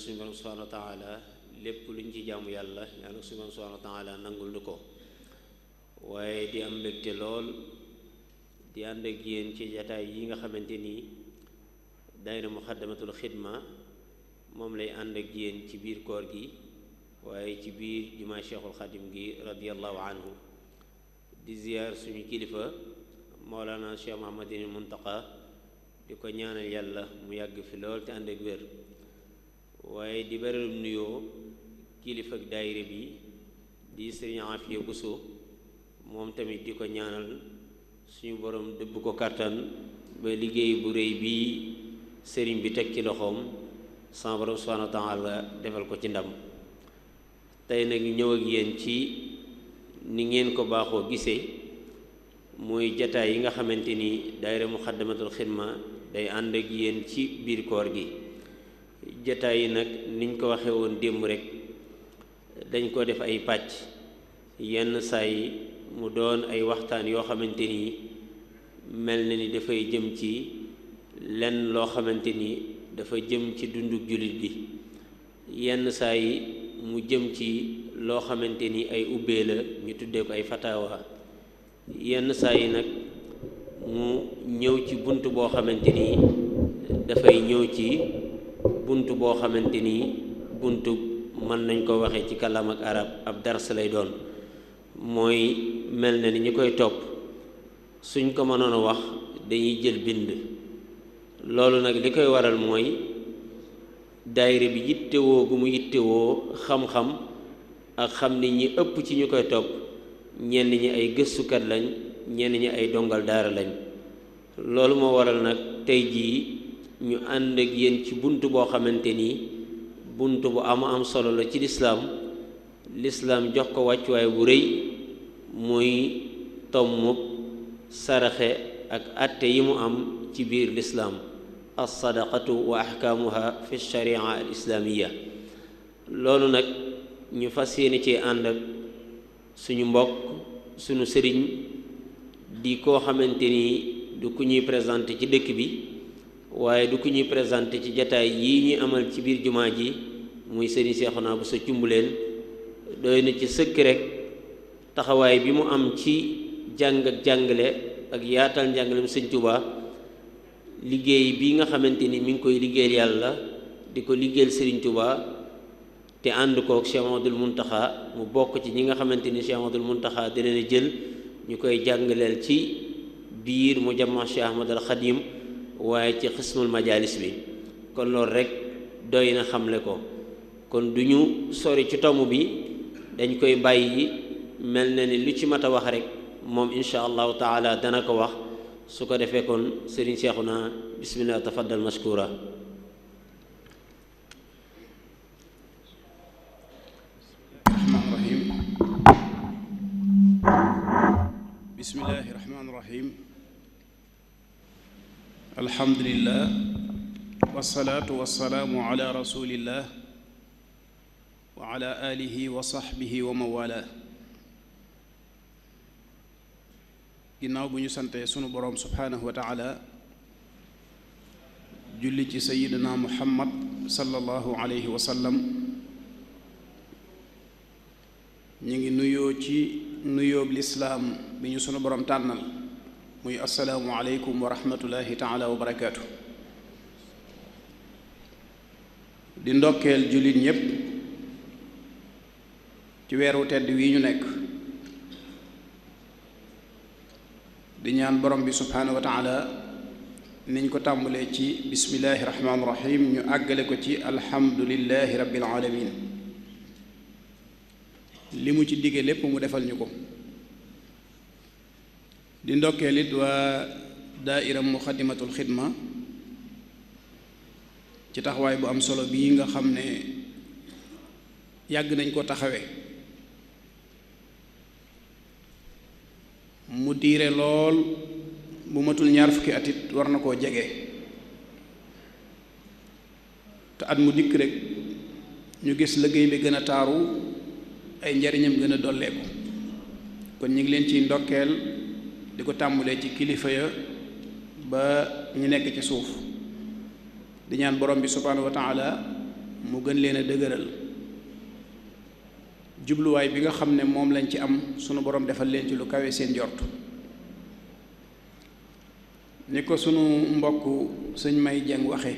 suñu borom subhanahu wa taala lépp luñ ci jaamu yàlla yàlla na suñu borom subhanahu wa taala nangul nu ko. waaye di am mbégte lool di ànd ak yéen ci jataay yi nga xamante ni daayira Muxaddamatul Xidma moom lay ànd ak yéen ci biir koor gi waaye ci biir jumaa Cheikhul Xadim gi radiyallahu anhu di ziyaar suñu kilifa Mawlana Cheikh Muhammadin Muntaqa di ko ñaanal yàlla mu yàgg fi lool te ànd ak wér. waaye di beral nuyoo kilifa ak daayira bi di Sëriñ Afiya Buso moom tamit di ko ñaanal suñu borom dëbb ko kàttan ba liggéey bu rëy bii sëriñ bi teg ci loxoom sama borom subhanahu wa taala defal ko ci ndam. tey nag ñëw ak yéen ci ni ngeen ko baaxoo gisee muy jataay yi nga xamante ni daayira Muxaddamatul Xidma day ànd ak yéen ci biir koor gi. jataay yi nag niñ ko waxee woon démb rek dañ ko def ay pàcc yenn saa yi mu doon ay waxtaan yoo xamante ni mel na ni dafay jëm ci lenn loo xamante ni dafa jëm ci dunduk jullit bi. yenn saa yi mu jëm ci loo xamante ni ay ubbee la ñu tuddee ko ay fatawa. yenn saa yi nag mu ñëw ci bunt boo xamante ni dafay ñëw ci bunt boo xamante ni buntu mën nañ ko waxee ci kàllaam ak arab ab dars lay doon. mooy mel na ni ñi koy topp suñ ko mënoon a wax dañuy jël bind. loolu nag li koy waral mooy daayira bi yittewoo gu mu yittewoo xam-xam ak xam ni ñi ëpp ci ñu koy topp ñenn ñi ay gëstukat lañ ñenn ñi ay dongal daara lañ. loolu moo waral nag tey jii ñu ànd ak yéen ci bunt boo xamante ni bunt bu am solo la ci lislaam jox ko wàccuwaay bu rëy muy tommub saraxe ak atte yi mu am ci biir lislaam as-sadaqatu wa ahkaamuha fi sharia al islaamiya. loolu nag ñu fas yéene ci ànd ak suñu mbokk suñu sëriñ di koo xamante ni du ku ñuy présenté ci dëkk bi waaye du ku ñuy présenté ci jataay yii ñuy amal ci biir jumaa ji muy sëriñ Seexuna Buso Cumbuleen. doy na ci sëkk rek taxawaay bi mu am ci jàng ak jàngale ak yaatal njàngalem Sëñ Tuubaa. liggéey bi nga xamante ni mi ngi koy liggéeyal yàlla di ko liggéeyal Sëriñ Tuubaa te ànd kook Cheikh Ahmadul Muntaxa mu bokk ci ñi nga xamante ni Cheikh Ahmadul Muntaxa dina na jël ñu koy jàngaleel ci biir mu jamaa Cheikh Ahmadul Xadim waaye ci xismul majalis bi. kon loolu rek doy na xamle ko. kon du ñu sori ci tomb bi dañ koy bàyyi mel na ni lu ci mat a wax rek moom insha allahu taala dana ko wax. su ko defee kon sëriñ Seexuna bismillah tafaddal mashkura. rahmaan rahim bismillahi rahmaan rahim alhamdulillah wassalaatu wassalaamu ala rasulillah wa ala alihi wa sahbihi wa mawala. ginnaaw bu ñu santee sunu boroom subhaanahu wa taala julli ci sayidina muhammad sallallahu alayhi wa sallam ñu ngi nuyoo ci nuyoob lislaam bi ñu sunu boroom tànnal muy assalaamu aleykum wa rahmatullahi taala wa barakaatu. di ndokkeel jullit ñépp ci weeru tedd wii ñu nekk di ñaan borom bi subhaanahu wa taala niñ ko tàmbalee ci bismillahi rahmaani rahim ñu àggale ko ci alhamdulillahi rabbil alamin. li mu ci digge lépp mu defal ñu ko. di ndokkeel it waa daaira Muxaddamatul Xidma ci taxawaay bu am solo bii nga xam ne yàgg nañ ko taxawee mu diire lool bu matul ñaar fukki at it war na koo jege te at mu dikk rek ñu gis liggéey bi gën a taaru ay njariñam gën a dolleeku. kon ñu ngi leen ciy ndokkeel di ko tàmbulee ci kilifa ya ba ñu nekk ci suuf di ñaan borom bi subhaanahu wa taala mu gën leen a dëgëral jubluwaay bi nga xam ne moom lañ ci am sunu borom defal leen ci lu kawe seen njort ni ko sunu mbokk sëñ May Jeng waxe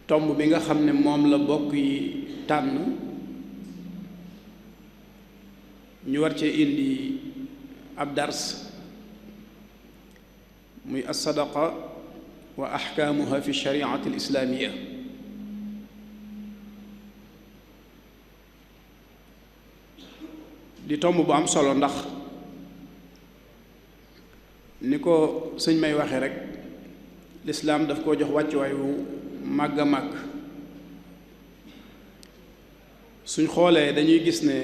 tomb bi nga xam ne moom la bokk yi tànn ñu war cee indi ab dars muy as-sadaqa wa ahkaamuha fi shariati al-islaamiya di tomb bu am solo ndax ni ko sëñ May waxe rek lislaam daf koo jox wàccuwaay wu màgg a màgg suñ xoolee dañuy gis ne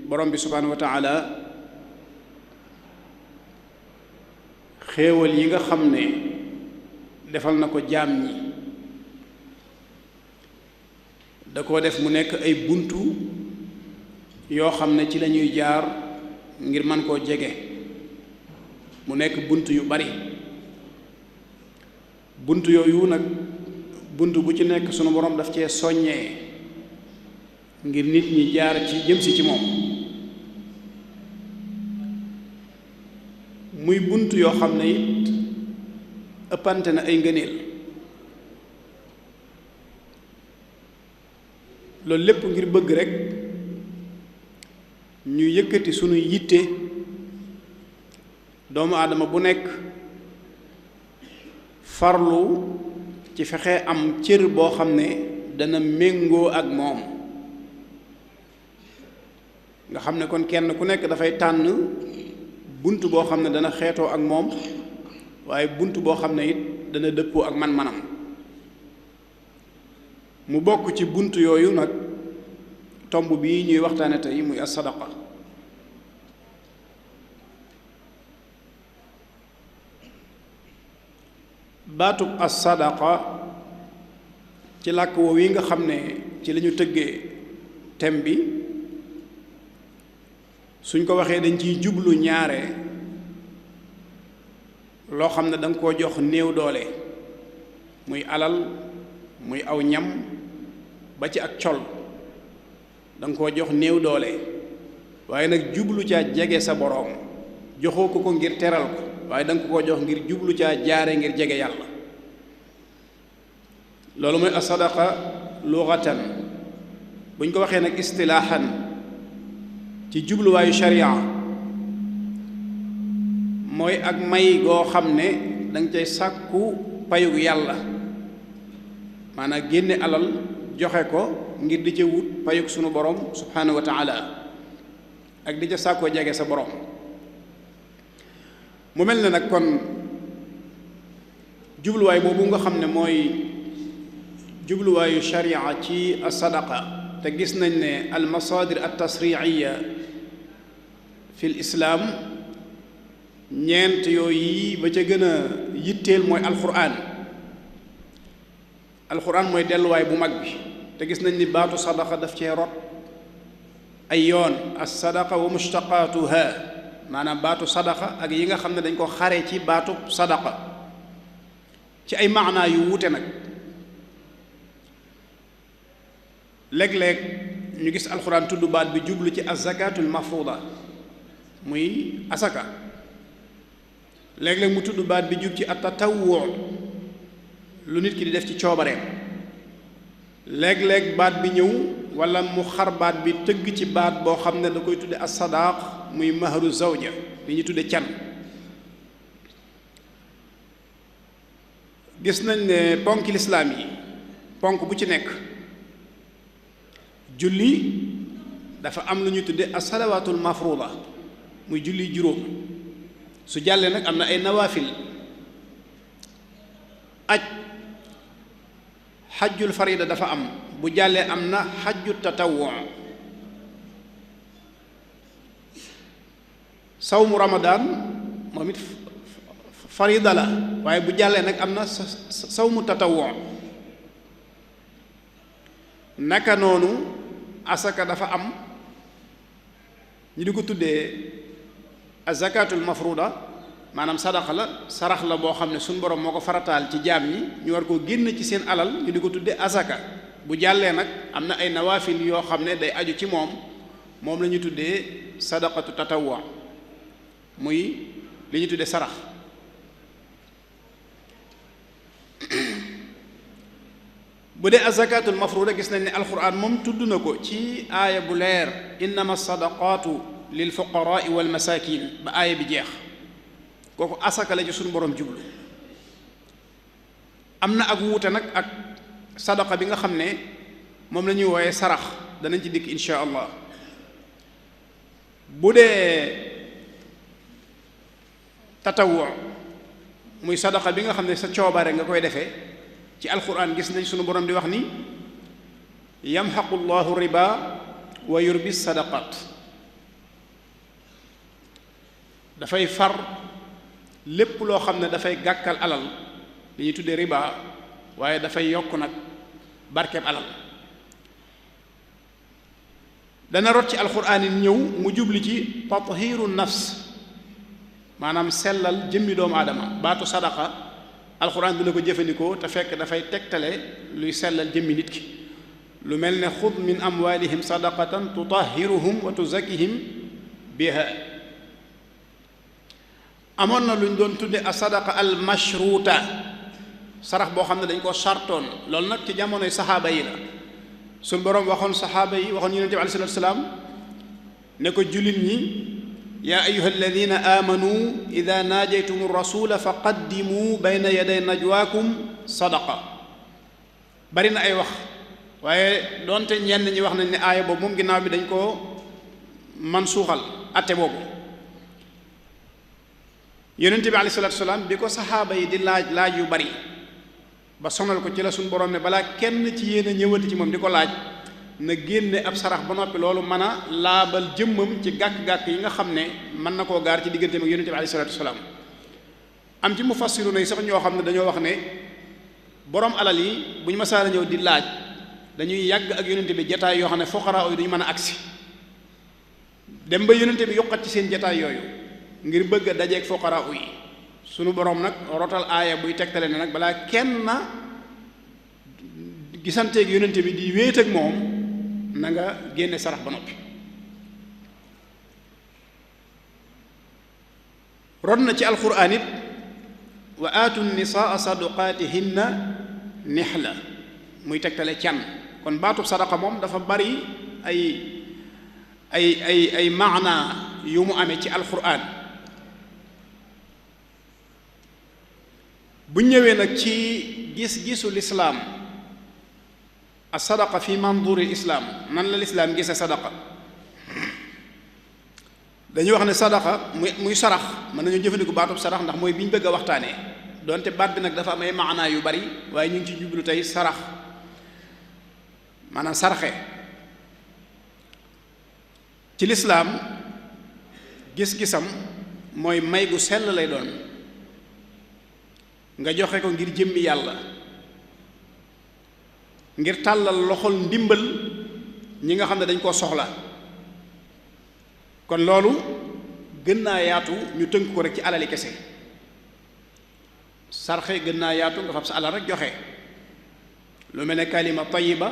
borom bi subhaanahu wa taala xéewal yi nga xam ne defal na ko jaam ñi da koo def mu nekk ay buntu yoo xam ne ci lañuy jaar ngir man koo jege mu nekk bunt yu bari bunt yooyu nag bunt bu ci nekk sunu borom daf cee soññee ngir nit ñi jaar ci jëm si ci moom muy bunt yoo xam ne it ëppante na ay ngëneel loolu lépp ngir bëgg rekk ñu yëkkati sunuy yitte doomu aadama bu nekk farlu ci fexe am cër boo xam ne dana méngoo ak moom nga xam ne kon kenn ku nekk dafay tànn bunt boo xam ne dana xeetoo ak moom waaye bunt boo xam ne it dana dëppoo ak man-manam mu bokk ci bunt yooyu nag tomb bii ñuy waxtaane tey muy as-sadaqa baatub as-sadaqa ci làkk woowu yi nga xam ne ci lañu tëggee thème bi suñ ko waxee dañ ciy jublu ñaare loo xam ne danga koo jox néew doole muy alal muy aw ñam ba ci ak col danga koo jox néew doole waaye nag jublu caa jege sa boroom joxoo ko ngir teral ko waaye danga ko jox ngir jublu caa jaare ngir jege yàlla loolu mooy as-sadaqa lughatan buñ ko waxee nag istilaahan ci jubluwaayu sharia mooy ak may goo xam ne danga cay sàkku payug yàlla maanaam génne alal joxe ko ngir di ca wut payug sunu borom subhanahu wa taala ak di ca sàkkoo jege sa borom mu mel ne nag kon jubluwaay boobu nga xam ne mooy jubluwaayu sharia ci as-sadaqa te gis nañ ne al masaadir at tasriiya fi l islaam ñeent yooyu ba ca gën a yitteel mooy alquran mooy delluwaay bu mag bi te gis nañ ni baatu sadaqa daf cee rot ay yoon as-sadaqa wa mushtaqaatuha maanaam baatu sadaqa ak yi nga xam ne dañ ko xare ci baatu sadaqa ci ay maanaa yu wuute nag léeg-léeg ñu gis alxuraan tudd baat bi jublu ci az-zakatul mafruda muy asaka léeg-léeg mu tudd baat bi jub ci at-tatawwu lu nit ki di def ci coobareem léeg-léeg baat bi ñëw wala mu xar baat bi tëgg ci baat boo xam ne da koy tudde as-sadaq muy mahru zawja li ñu tudde can gis nañ ne ponki lislaam yi ponk bu ci nekk julli dafa am lu ñu tudde as-salawaatul mafruda muy julli juróom su jàllee nag am na ay nawaafil aj xajjul farida dafa am bu jàllee am na xajju tatawwu sawmu ramadaan moom it farida la waaye bu jàllee nag am na sawmu tatawwu naka noonu asaka dafa am ñu di ko tuddee azakatul mafruda maanaam sadaqa la sarax la boo xam ne suñu borom moo ko farataal ci jaam ñi ñu war koo génn ci seen alal ñu di ko tudde azaka. bu jàllee nag am na ay nawaafil yoo xam ne day aju ci moom la ñu tuddee sadaqatu tatawwa muy li ñu tuddee sarax. bu dee azakatul mafruda gis nañ ne alquran moom tudd na ko ci aaya bu leer innama sadaqatu lil fuqaraa wal masakin ba aaya bi jeex kooku asaka la ci suñu borom jublu. am na ak wuute nag ak sadaqa bi nga xam ne moom la ñuy wooyee sarax danañ ci dikk insha allah. bu dee tatawwu muy sadaqa bi nga xam ne sa coobare nga koy defee ci alquran gis nañ sunu borom di wax ni yamxaqu llahu riba wa yurbi sadaqat dafay far lépp loo xam ne dafay gàkkal alal li ñuy tuddee riba waaye dafay yokk nag barkeeb alal. dana rot ci alquran yi ñëw mu jubli ci tathiru nafs maanaam sellal jëmmi doomu aadama. baatu sadaqa alquran dina ko jëfandikoo te fekk dafay tegtale luy sellal jëmmi nit ki lu mel ne xud min amwalihim sadaqatan tutahhiruhum wa tuzakkihim biha. amoon na lu ñu doon tudde a sadaqa al mashruuta sarax boo xam ne dañ koo sartoon loolu nag ci jamonoy saxaaba yi la. suñ boroom waxoon saxaaba yi waxoon yonent bi alayhi salaatu salaam ne ko jullit ñi yaa ayyuha alladina amanu ida naajaytum rasula fa qaddimu bayna yaday najwaakum sadaqa. bari na ay wax waaye doonte ñenn ñi wax nañ ne aaya boobu moom ginnaaw bi dañ koo man suuxal atte boobu. yonent bi alayhi salaatu salaam bi ko saxaaba yi di laaj yu bari ba sonal ko ci la suñu borom ne balaa kenn ci yéen a ñëwati ci moom di ko laaj na génne ab sarax ba noppi loolu mën a laabal jëmmam ci gàkk-gàkk yi nga xam ne mën na koo gaar ci digganteem ak yonent bi alayhi salaatu wasalaam. am ci mufassiruna yi sax ñoo xam ne dañoo wax ne borom alal yi bu ñu masaana ñëw di laaj dañuy yàgg ak yonent bi jataay yoo xam ne fuqaraa yi duñu mën a agsi dem ba yonent bi yokkat ci seen jataay yooyu ngir bëgg a dajeeg fuqaraa yi. sunu boroom nag rotal aaya buy tegtale ne nag balaa kenn na gisanteeg yonente bi di wéet ak moom na nga génne sarax ba noppi. ron na ci alquran it wa aatu nisaa sadaqaatihinna nihla muy tegtale can. kon baatub sadaqa moom dafa bari ay maana yu mu amee ci alquran. bu ñëwee nag ci gis-gisu lislaam as sadaqa fi manduri islaam nan la lislaam gise sadaqa dañuy wax ne sadaqa muy sarax mën nañu jëfandiku baatub sarax ndax mooy bi ñu bëgg a waxtaanee donte baat bi nag dafa am ay maanaa yu bari waaye ñu ngi ci jublu tey sarax maanaam sarxe. ci lislaam gis-gisam mooy may gu sell lay doon nga joxe ko ngir jëmmi yàlla ngir tàllal loxol ndimbal ñi nga xam ne dañ koo soxla. kon loolu gën naa yaatu ñu tënk ko rek ci alali kese. sarxe gën naa yaatu nga fab sa alal rek joxe lu mel ne kalima tayiba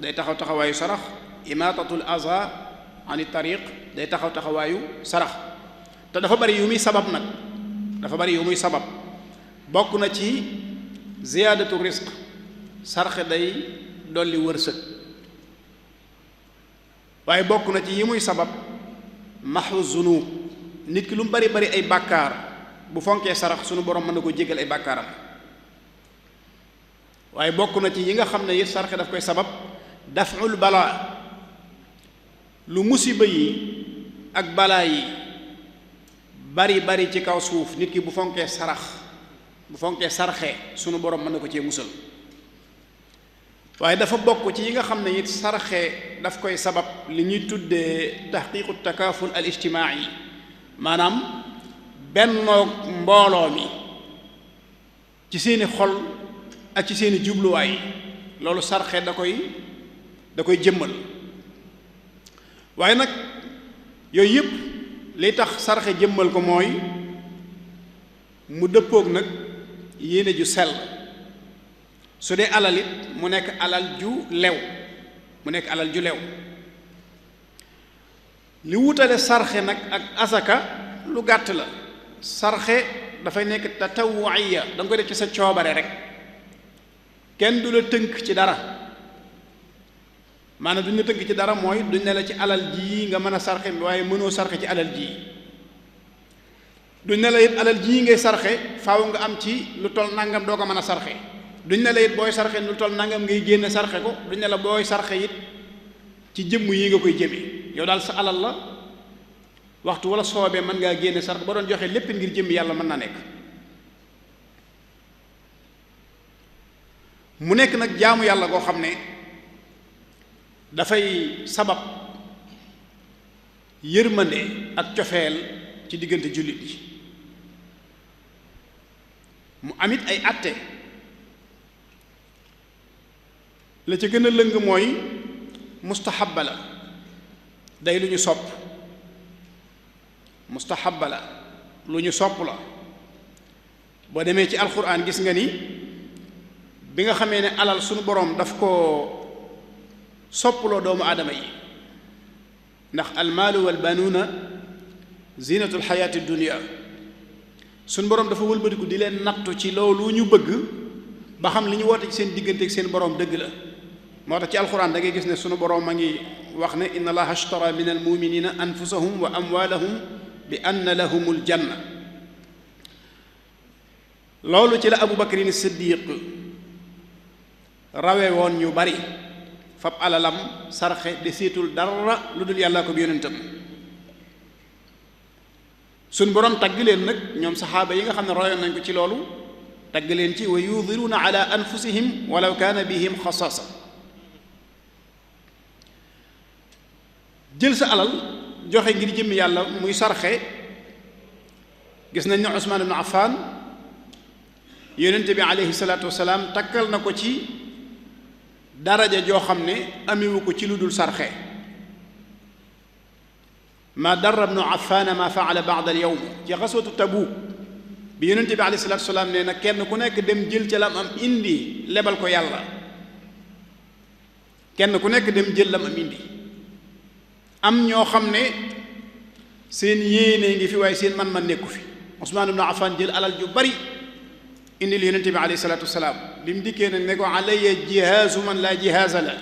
day taxaw taxawaayu sarax. imaatatul aza ani tariq day taxaw taxawaayu sarax. te dafa bari yu muy sabab nag dafa bari yu muy sabab. bokk na ci ziyaadatu risq sarxe day dolli wërsëg waaye bokk na ci yi muy sabab maxu zunub nit ki lu mu bari bari ay bàkkaar bu fonkee sarax sunu borom mën na ko jéggal ay bàkkaaram. waaye bokk na ci yi nga xam ne it sarxe daf koy sabab daful balaa lu musiba yi ak balaa yi bari bari ci kaw suuf nit ki bu fonkee sarxe sunu borom mën na ko cee musal. waaye dafa bokk ci yi nga xam ne it sarxe daf koy sabab li ñuy tuddee taxqiqu takaaful al ijtimaai maanaam bennoog mbooloo mi ci seeni xol ak ci seeni jubluwaay loolu sarxe da koy jëmmal. waaye nag yooyu yëpp liy tax sarxe jëmmal ko mooy mu dëppoog nag yéene ju sell. su dee alal it mu nekk alal ju lew li wutale sarxe nag ak asaka lu gàtt la. sarxe dafay nekk tatawuiya da nga ko def ci sa coobare rek, kenn du la tënk ci dara. maanaam duñ la tënk ci dara mooy duñ ne la ci alal ji nga mën a sarxe waaye mënoo sarxe ci alal ji. duñ ne la it alal ji ngay sarxe faaw nga am ci lu toll nangam doo ko mën a sarxe. duñ ne la it booy sarxe lu toll nangam ngay génne sarxe ko. duñ ne la booy sarxe it ci jëmm yi nga koy jëmee. yow daal sa alal la, waxtu wala soobee mën ngaa génne sarxe ba doon joxe lépp ngir jëmm yàlla mën na nekk. mu nekk nag jaamu yàlla goo xam ne dafay sabab yërmande ak cofeel ci diggante jullit yi. mu amit ay àtte. la ca gën a lëng mooy mustahabba la, day lu ñu sopp. mustahabba la lu ñu sopp la. boo demee ci alquran gis nga ni bi nga xamee ne alal sunu boroom daf ko soppuloo doomu aadama yi, ndax almaalu wal banuuna zinatul xayaati dunia, sunu boroom dafa wëlbatiku di leen nattu ci loolu ñu bëgg ba xam li ñu woote ci seen diggante ak seen boroom dëgg la. moo tax ci alxuraan da ngay gis ne sunu boroom a ngi wax ne inna allaha ashtara min almuminina anfusahum wa amwalahum bi anna lahumul janna. loolu ci la Abu Bakrin Siddiq rawe woon ñu bari, fab alalam sarxe de seetul dara lu dul yàlla ko bi yonentam. suñ boroom tagg leen nag ñoom saxaaba yi nga xam ne royoon nañ ko ci loolu, tagg leen ci wa yudiruuna ala anfusihim walaw kaana bihim xasaasa. jël sa alal joxe ngir jëmmi yàlla muy sarxe. gis nañ ne Usmaan ibn Affan yonent bi aleyhi salaatu wasalaam takkal na ko ci daraja joo xam ne amewu ko ci lu dul sarxe. ma darra ibnu Affan ma faala ba'da al-yawm ci xaswatu Tabuuk bi yonent bi aleyhi salaatu wasalaam nee na kenn ku nekk dem jël ca lam am indi lebal ko yàlla. kenn ku nekk dem jël lam am indi. am ñoo xam ne seen yéene ngi fi waaye seen man-man nekku fi. Usmaan ibnu Affan jël alal ju bari indi li yonent bi aleyhi salaatu wasalaam bi mu dikkee nag ne ko alayya jihaazu man laa jihaaza la.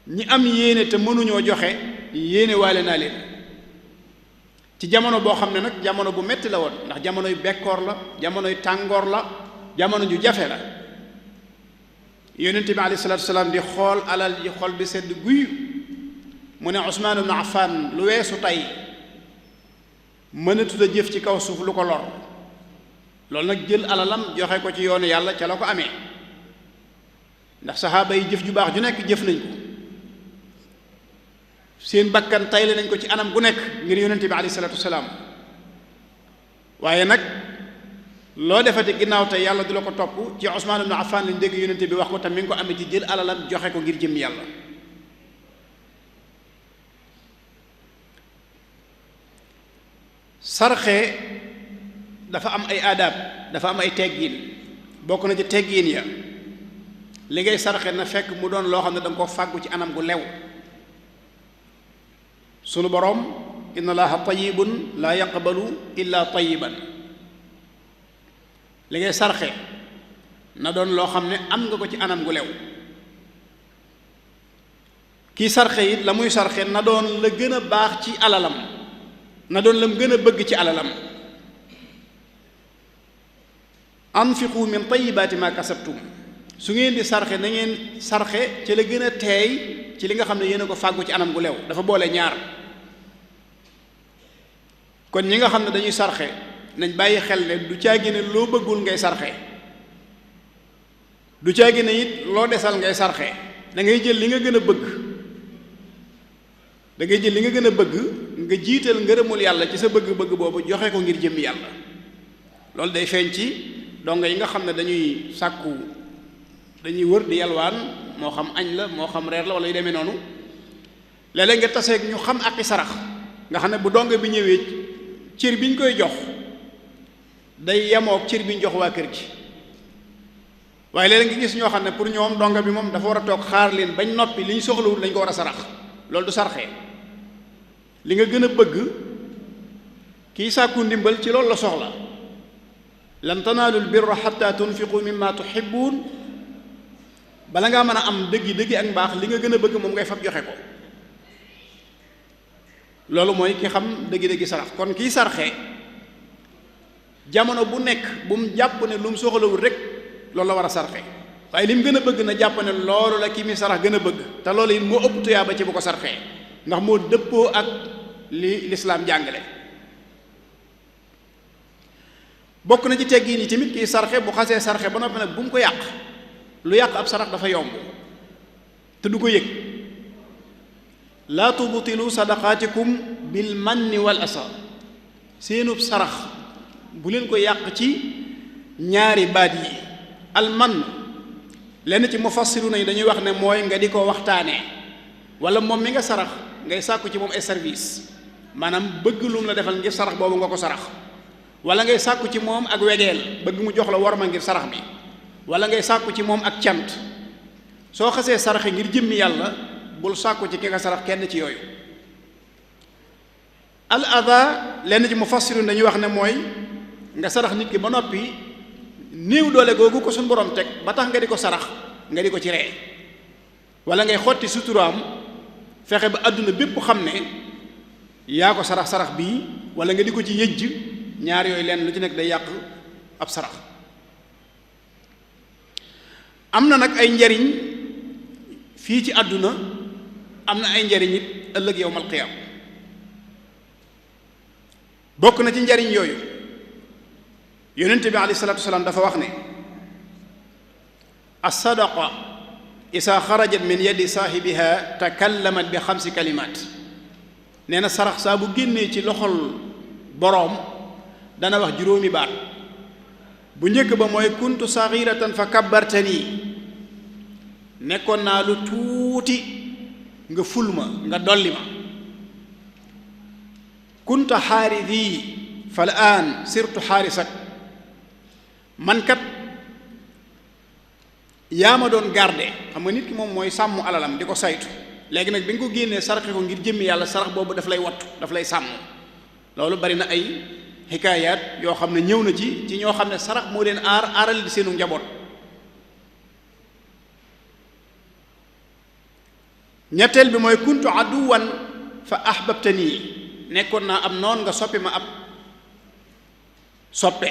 ñi am yéene te mënuñoo joxe yéene waale naa leen. ci jamono boo xam ne nag jamono bu metti la woon, ndax jamonoy bekkoor la, jamonoy tàngoor la, jamono ju jafe la. yonent bi aleyhi salaatu wasalaam di xool alal ji xol bi sedd guy. mu ne Usmaan ibn Affan lu weesu tey mënatut a jëf ci kaw suuf lu ko lor. loolu nag jël alalam joxe ko ci yoonu yàlla ca la ko amee, ndax saxaaba yi jëf ju baax ju nekk jëf nañ ko. seen bakkan tayle nañ ko ci anam gu nekk ngir yonente bi alayhi salaatu wasalaam. waaye nag loo defati ginnaaw te yàlla du la ko topp. ci Usmaan ibn Affan lañ dégg yonente bi wax ko tam mi ngi ko amee ci jël alalam joxe ko ngir jëm yàlla. sarxe dafa am ay aadaab, dafa am ay teggiin. bokk na ci teggiin ya li ngay sarxe na fekk mu doon loo xam ne da nga ko fàggu ci anam gu lew. sunu boroom inna allaha tayyibun laa yaqbalu illa tayyiban. li ngay sarxe na doon loo xam ne am nga ko ci anam gu lew. kii sarxe it la muy sarxe na doon la gën a baax ci alalam, na doon la mu gën a bëgg ci alalam. anfiqu min tayyibaati ma kasabtum. su ngeen di sarxe na ngeen sarxe ci la gën a teey ci li nga xam ne yéen a ko fàggu ci anam gu lew. dafa boole ñaar. kon ñi nga xam ne dañuy sarxe nañ bàyyi xel ne du caagi ne loo bëggul ngay sarxe, du caagi ne it loo desal ngay sarxe. da ngay jël li nga gën a bëgg, da ngay jël li nga gën a bëgg nga jiital ngërëmul yàlla ci sa bëgg-bëgg boobu joxe ko ngir jëmmi yàlla. loolu day feeñ ci donga yi nga xam ne dañuy sàkku, dañuy wër di yalwaan, moo xam añ la moo xam reer la wala yu demee noonu. léeg-léeg nga taseeg ñu xam aqi sarax nga xam ne bu donga bi ñëwee cër bi ñu koy jox day yemook cër bi ñu jox waa kër gi. waaye léeg nga gis ñoo xam ne pour ñoom donga bi moom dafa war a toog xaar leen bañ noppi li ñu soxlawul lañ ko war a sarax loolu du sarxee. li nga gën a bëgg kiy sàkku ndimbal ci loolu la soxla lan tanaalul birra xatta tunfiqu mimma tuhibbun bala ngaa mën a am dëggi ak mbaax li nga gën a bëgg moom ngay fab joxe ko loolu mooy ki xam dëggi sarax. kon kiy sarxee jamono bu nekk bu mu jàpp ne lu mu soxlawul rek loolu la war a sarxe waaye li mu gën a bëgg na jàpp ne loolu la ki mi sarax gën a bëgg te loolu it moo ëpp tuyaaba ci bu ko sarxee ndax moo dëppoo ak li lislaam jàngale. bokk na ci teggiin yi tamit kiy sarxe bu xasee sarxe ba noppi nag bu mu ko yàq lu yàq ab sarax dafa yomb te du ko yëg. laa tubtilu sadaqaatikum bil manni wal asa seenub sarax bu leen ko yàq ci ñaari baat yi. al man lenn ci mufassiruna yi dañuy wax ne mooy nga di ko waxtaanee wala moom mi nga sarax ngay sàkku ci moom ay service maanaam bëgg lu mu la defal ngir sarax boobu nga ko sarax wala ngay sàkku ci moom ak wegeel bëgg mu jox la worma ngir sarax bi wala ngay sàkku ci moom ak cant. soo xasee saraxe ngir jëmmi yàlla bul sàkku ci ki nga sarax kenn ci yooyu. al ada lenn ci mufassiruna dañuy wax ne mooy nga sarax nit ki ba noppi néew doole googu ko suñu borom teg ba tax nga di ko sarax nga di ko ci ree wala ngay xotti suturaam fexe ba àdduna bépp xam ne yaa ko sarax bii wala nga di ko ci yëjj ñaar yooyu lenn lu ci nekk day yàq ab sarax. am na nag ay njariñ fii ci àdduna am na ay njariñ it ëllëg yawmal qiyaam. bokk na ci njariñ yooyu yonent bi alayhi salaatu wasalaam dafa wax ne as-sadaqa isaa xarajat min yadi saahibiha takallamat bi xamsi kalimaat. nee na sarax saa bu génnee ci loxol boroom dana wax juróomi baat. bu njëkk ba mooy kuntu saxiratan fa kabbartanii nekkoon naa lu tuuti nga ful ma nga dolli ma. kunta xaaridi fa al-aan sirtu xaarisak man kat yaa ma doon garde. xam nga nit ki moom mooy sàmm alalam di ko saytu léegi nag bi nga ko génnee saraxe ko ngir jëmmi yàlla sarax boobu daf lay wattu daf lay sàmm. loolu bari na ay xikaayaat yoo xam ne ñëw na ci ñoo xam ne sarax moo leen aaral di seenu njaboot. ñetteel bi mooy kuntu aduwan fa ahbabtanii nekkoon naa am noon nga soppi ma ab soppe.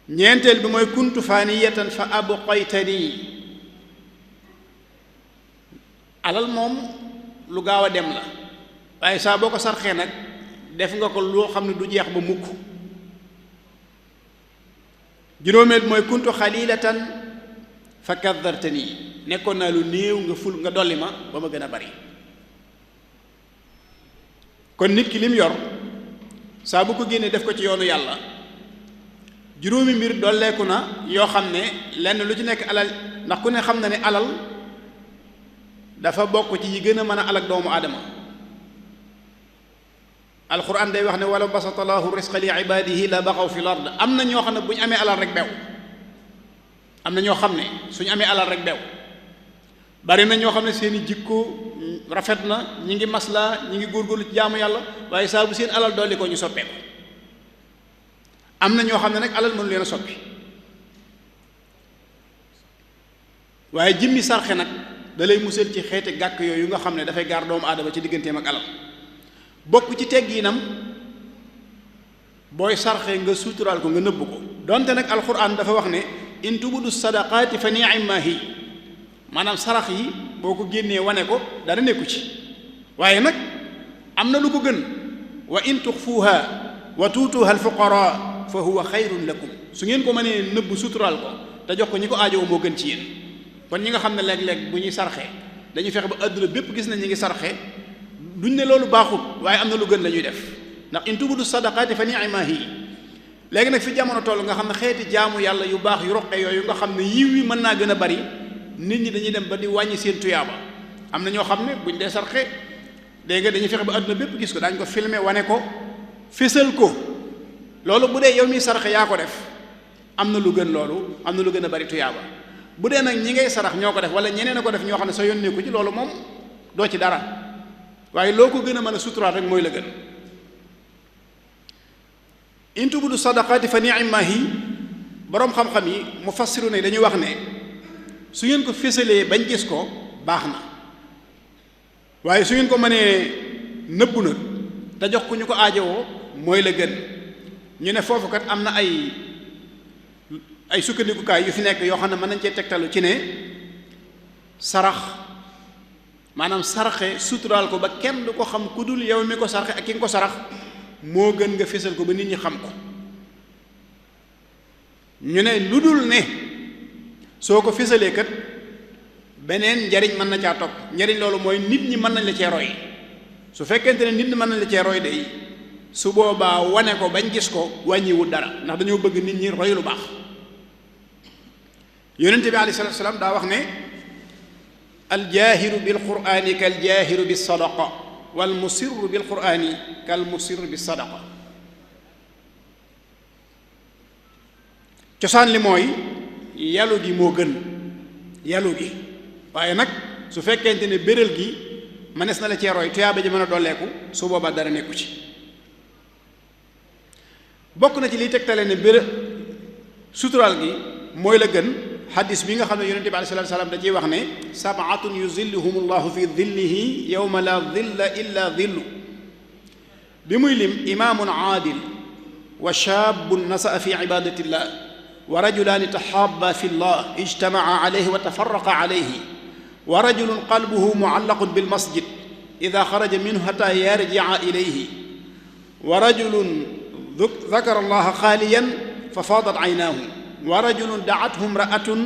ñeenteel bi mooy kuntu faaniyatan fa abqaytanii alal moom lu gaaw a dem la waaye saa boo ko sarxee nag def nga ko loo xam ne du jeex ba mukk. juróomeel bi mooy kuntu xalilatan fa kaddartanii nekkoon naa lu néew nga ful nga dolli ma ba ma gën a bari. kon nit ki lim yor saa bu ko génnee def ko ci yoonu yàlla juróomi mbir dolleeku na yoo xam ne lenn lu ci nekk alal ndax ku ne xam na ne alal dafa bokk ci yi gën a mën a alak doomu aadama. alquran day wax ne wala basata llaahu risqa li ibaadihi la baxaw fi l ard. am na ñoo xam ne bu ñu amee alal rek bew am na ñoo xam ne suñu amee alal rek bew bari na ñoo xam ne seeni jikko rafet na ñi ngi maslaa ñi ngi góorgóorlu ci jaamu yàlla waaye saa bu seen alal dolli ko ñu soppeeku. am na ñoo xam ne nag alal mënu leen a soppi waaye jimmi sarxe nag da lay musal ci xeeti gàkk yooyu nga xam ne dafay gaar doomu aadama ci digganteem ak alal. bokk ci tegginam booy sarxe nga suturaal ko nga nëbb ko donte nag alquran dafa wax ne in tubudu sadaqaati fa ni'ma hi maanaam sarax yi boo ko génnee wane ko dara nekku ci waaye nag am na lu ko gën wa in tuxfuuha wa tuutuha alfuqara fa huwa xayrun lakum. su ngeen ko mënee nëbb suturaal ko te jox ko ñi ko aajowoo moo gën ci yéen. kon ñi nga xam ne léeg-léeg bu ñuy sarxe dañuy fexe ba àdduna bépp gis na ñi ngi sarxe duñ ne loolu baaxut waaye am na lu gën la ñuy def ndax in tubudu sadaqaati fa ni'ma hi. léegi nag fi jamono toll nga xam ne xeeti jaamu yàlla yu baax yu roqe yooyu nga xam ne yiw wi mën naa gën a bari nit ñi dañuy dem ba di wàññi seen tuyaaba. am na ñoo xam ne buñ dee sarxe léegi dañuy fexe ba àdduna bépp gis ko daañu ko filmer wane ko fésal ko loolu bu dee yow mi saraxe yaa ko def am na lu gën loolu, am na lu gën a bari tuyaaba. bu dee nag ñi ngay sarax ñoo ko def wala ñeneen a ko def ñoo xam ne sa yónnee ko ci loolu moom doo ci dara, waaye loo ko gën a mën a suturaat rek mooy la gën. in tubudu sadaqaati fa ni'ma hi, boroom xam-xam yi mufassiru ne dañuy wax ne su ngeen ko fésalee bañ gis ko baax na, waaye su ngeen ko mënee nëbbu nag te jox ku ñu ko aajowoo mooy la gën. ñu ne foofu kat am na ay sukkandikukaay yu fi nekk yoo xam ne mën nañ cee tegtalu ci ne sarax maanaam saraxe suturaal ko ba kenn du ko xam ku dul yow mi ko saraxe ak ki nga ko sarax moo gën nga fésal ko ba nit ñi xam ko. ñu ne lu dul ne soo ko fésalee kat beneen njariñ mën na caa topp. njariñ loolu mooy nit ñi mën nañ la cee roy. su fekkente ne nit ñi mën nañ la cee roy day su boobaa wane ko bañ gis ko wàññiwul dara, ndax dañoo bëgg nit ñi roy lu baax. yonente bi alayhi salaatu salaam daa wax ne aljaahiru bil qur'aani kal jaahiru bis sadaqa wal musirru bil qur'aani kal musirru bis sadaqa. cosaan li mooy yalu gi moo gën, yalu gi, waaye nag su fekkente ne bérél gi mënees na la cee roy tuyaaba ji mën a dolleeku su boobaa dara nekku ci. bokk na ci liy tegtale ne suturaal gi mooy la gën xadis bi nga xam ne yonente bi alayhi salaatu salaam da ciy wax ne sab'atun yuzilluhum allahu fi dillihi yawma la dilla illa dillu. bi muy lim imaamun aadil wa shaabun nasa'a fi ibadatillah wa rajulaani taxaaba fi llah ijtamaca alayhi wa tafarraqa alayhi wa rajulun qalbuhu mucallaqun bilmasjid ida xaraja minhu xata yarjica ilayhi wa rajulun dakara allaha xaaliyan fa faadat aynaahu wa rajulun dacathu imra'atun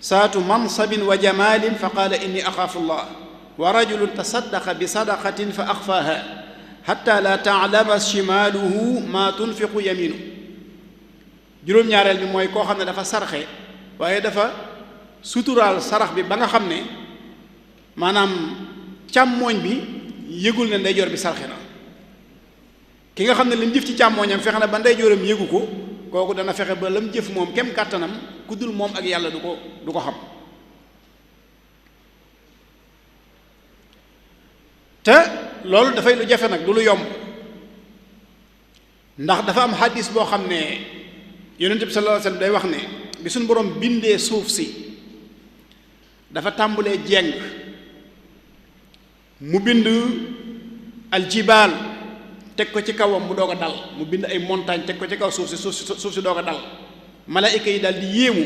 saatu mansabin wa jamaalin fa qaala inni axaafu llah wa rajulun tasaddaqa bi sadaqatin fa axfaaha xatta laa taclama shimaaluhu maa tunfiqu yamiinu. juróom-ñaareel bi mooy koo xam ne dafa sarxe waaye dafa suturaal sarax bi ba nga xam ne maanaam càmmooñ bi yëgul ne ndeyjoor bi sarxe na. ki nga xam ne li mu jëf ci càmmooñam fexe na ba ndeyjooram yëgu ko, kooku dana fexe ba lam jëf moom kem kàttanam ku dul moom ak yàlla du ko xam. te loolu dafay lu jafe nag du lu yomb, ndax dafa am xadis boo xam ne yonent bi sallallahu alayhi wasallam day wax ne bi suñu borom bindee suuf si dafa tàmbulee jeng mu bind aljibaal teg ko ci kawam mu doog a dal, mu bind ay montagne teg ko ci kaw suuf si doog a dal. malaayika yi daal di yéemu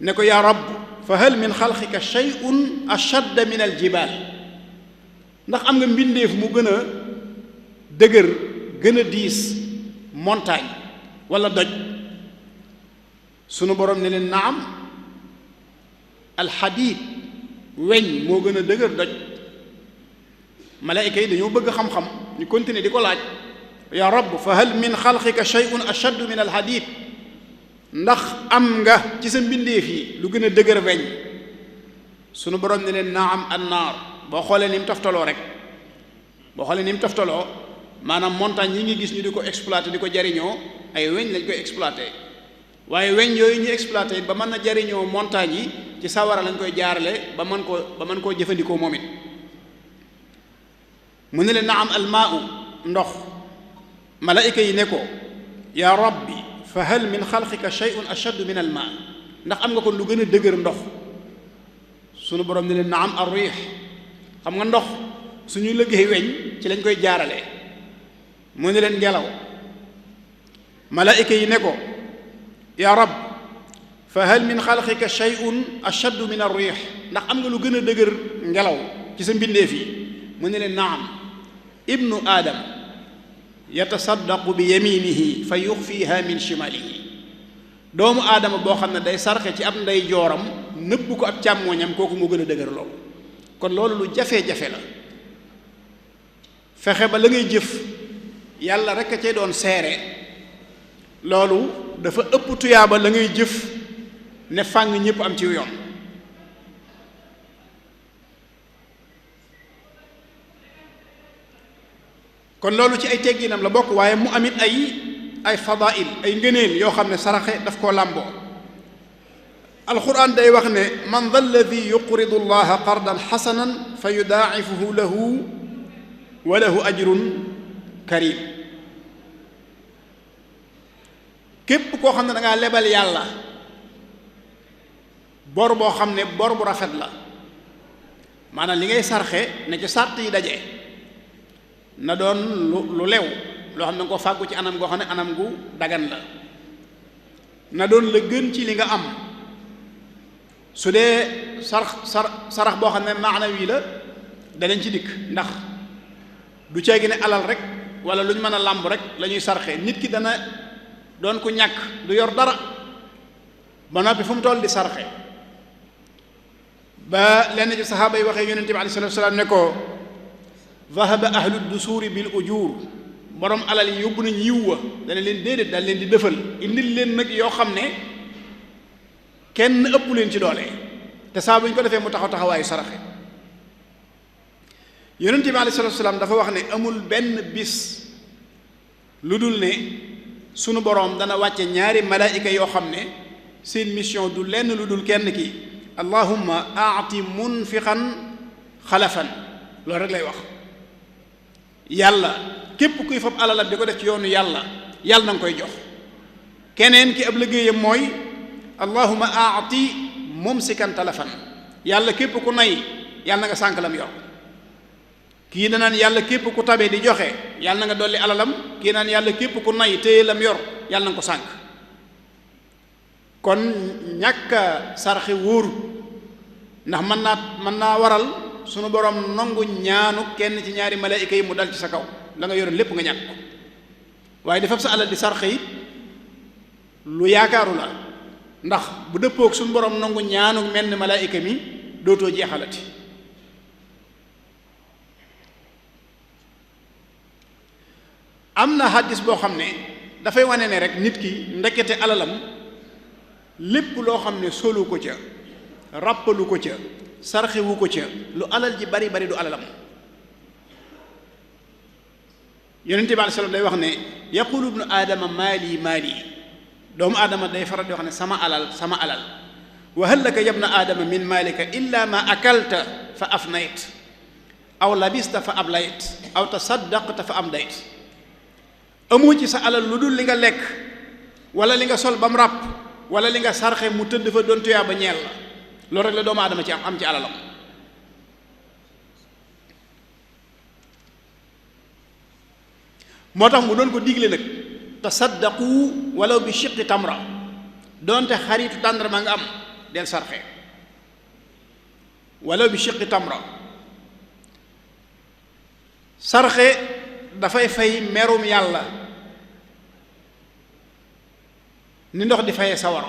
ne ko yaa rabb fa hal min xalqika shay'un ashadda min aljibaal, ndax am nga mbindeef mu gën a dëgër gën a diis montagne wala doj. sunu borom ne leen naam, alxadiid weñ moo gën a dëgër doj. malaayika yi dañoo bëgg xam-xam, ñu continuer di ko laaj yaa rabb fa hal min xalqika shay'un ashaddu min alxadiid, ndax am nga ci sa mbindeef yi lu gën a dëgër weñ. sunu borom ne leen naam annaar. boo xoolee ni mu toftaloo rek, boo xoolee ni mu toftaloo maanaam montagne yi ngi gis ñu di ko exploité di ko jariñoo ay weñ lañ koy exploité, waaye weñ yooyu ñu exploité ba mën na jariñoo montagne yi ci sawara lañ koy jaarale ba mën koo jëfandikoo moom it. mu ne leen naam almaau ndox. malaayika yi ne ko yaa rabbi fa hal min xalqika shay'un ashaddu min almaa, ndax am nga kon lu gën a dëgër ndox. sunu borom ne leen naam arriix. xam nga ndox suñu liggéey weñ ci lañ koy jaarale. mu ne leen ngelaw. malaayika yi ne ko yaa rab fa hal min xalqika shay'un ashaddu min arriix, ndax am nga lu gën a dëgër ngelaw ci sa mbindeef yi. mu ne leen naam. ibnu aadam yatasaddaqu bi yaminihi fa yuxfiha min shimalihi, doomu aadama boo xam ne day sarxe ci ab ndey jooram nëbb ko ab càmmooñam, kooku moo gën a dëgër loolu. kon loolu lu jafe-jafe la, fexe ba la ngay jëf yàlla rek a cay doon seere, loolu dafa ëpp tuyaaba la ngay jëf ne fàng ñëpp am ci yoon. kon loolu ci ay tegginam la bokk, waaye mu amit ay fadail, ay ngëneel yoo xam ne saraxe daf koo làmboo. alquran day wax ne man dha alladi yuqridu allaha qardan xasanan fa yudaacifuhu lahu wa lahu ajrun karim. képp koo xam ne da ngaa lebal yàlla bor boo xam ne bor bu rafet la, maanaam li ngay sarxe ne ci sàrt yi daje, na doon lu lew loo xam ne nga ko fàggu ci anam goo xam ne anam gu dagan la, na doon la gën ci li nga am. su dee sarax boo xam ne maanawi la danañ ci dikk, ndax du ceegi ne alal rek wala lu ñu mën a làmb rek la ñuy sarxe. nit ki dana doon ku ñàkk, du yor dara ba noppi fu mu toll di sarxe. ba lenn ci saxaaba yi waxee yonente bi alayhi salaatu wa salaam ne ko dhahaba ahlu dusuuri bil ujur, borom alal yi yóbbu nañ yiw wa. dana leen déedéet, daal leen di dëfal indil leen nag yoo xam ne kenn ëpp leen ci doole, te saa bu ñu ko defee mu taxawaayu saraxe. yonent bi alayhi salaatu salaam dafa wax ne amul benn bis lu dul ne sunu boroom dana wàcce ñaari malaayika yoo xam ne seen mission du lenn lu dul kenn ki allahumma aati munfiqan xalafan, loolu rek lay wax. yàlla képp kuy fab alalam di ko def ci yoonu yàlla na nga koy jox. keneen ki ab liggéeyam mooy allahumma aati mumsikan talafan, yàlla képp ku nay yàlla na nga sànk lam yor. kii danaan yàlla képp ku tabe di joxe yàlla na nga dolli alalam, kii naan yàlla képp ku nay téye lam yor yàlla na nga ko sànk. kon ñàkk a sarxe wóoru, ndax mën naa waral sunu borom nangu ñaanu kenn ci ñaari malaayika yi mu dal ci sa kaw, la nga yoroon lépp nga ñàkk ko. waaye dafa sa alal di sarxe it lu yaakaaru la, ndax bu dëppook suñu borom nangu ñaanu menn malaayika mi dootoo jeexalati. am na hadis boo xam ne dafay wane ne rek nit ki ndekete alalam lépp loo xam ne solu ko ca, ràppalu ko ca, sarxewu ko ca, lu alal ji bari bari du alalam. yonente bi aleyhi salaam day wax ne yaqulu ibnu aadama maali maali, doomu aadama day faral di wax ne sama alal sama alal. wa hal laka yabna aadama min maalika illa ma akalta fa afnayt aw labista fa ablayt aw tasaddaqta fa amdayt. amoo ci sa alal lu dul li nga lekk wala li nga sol ba mu ràpp wala li nga sarxe mu tëdd fa doon tuyaa ba ñeel la. loolu rek la doomu aadama ci am ci alalam. moo tax mu doon ko digle nag tasaddaqu walaw bi shiqqi tamra, doonte xaritu tàndarma nga am del sarxe walaw bi shiqqi tamra. sarxe dafay fay merum yàlla ni ndox di fayee sawar.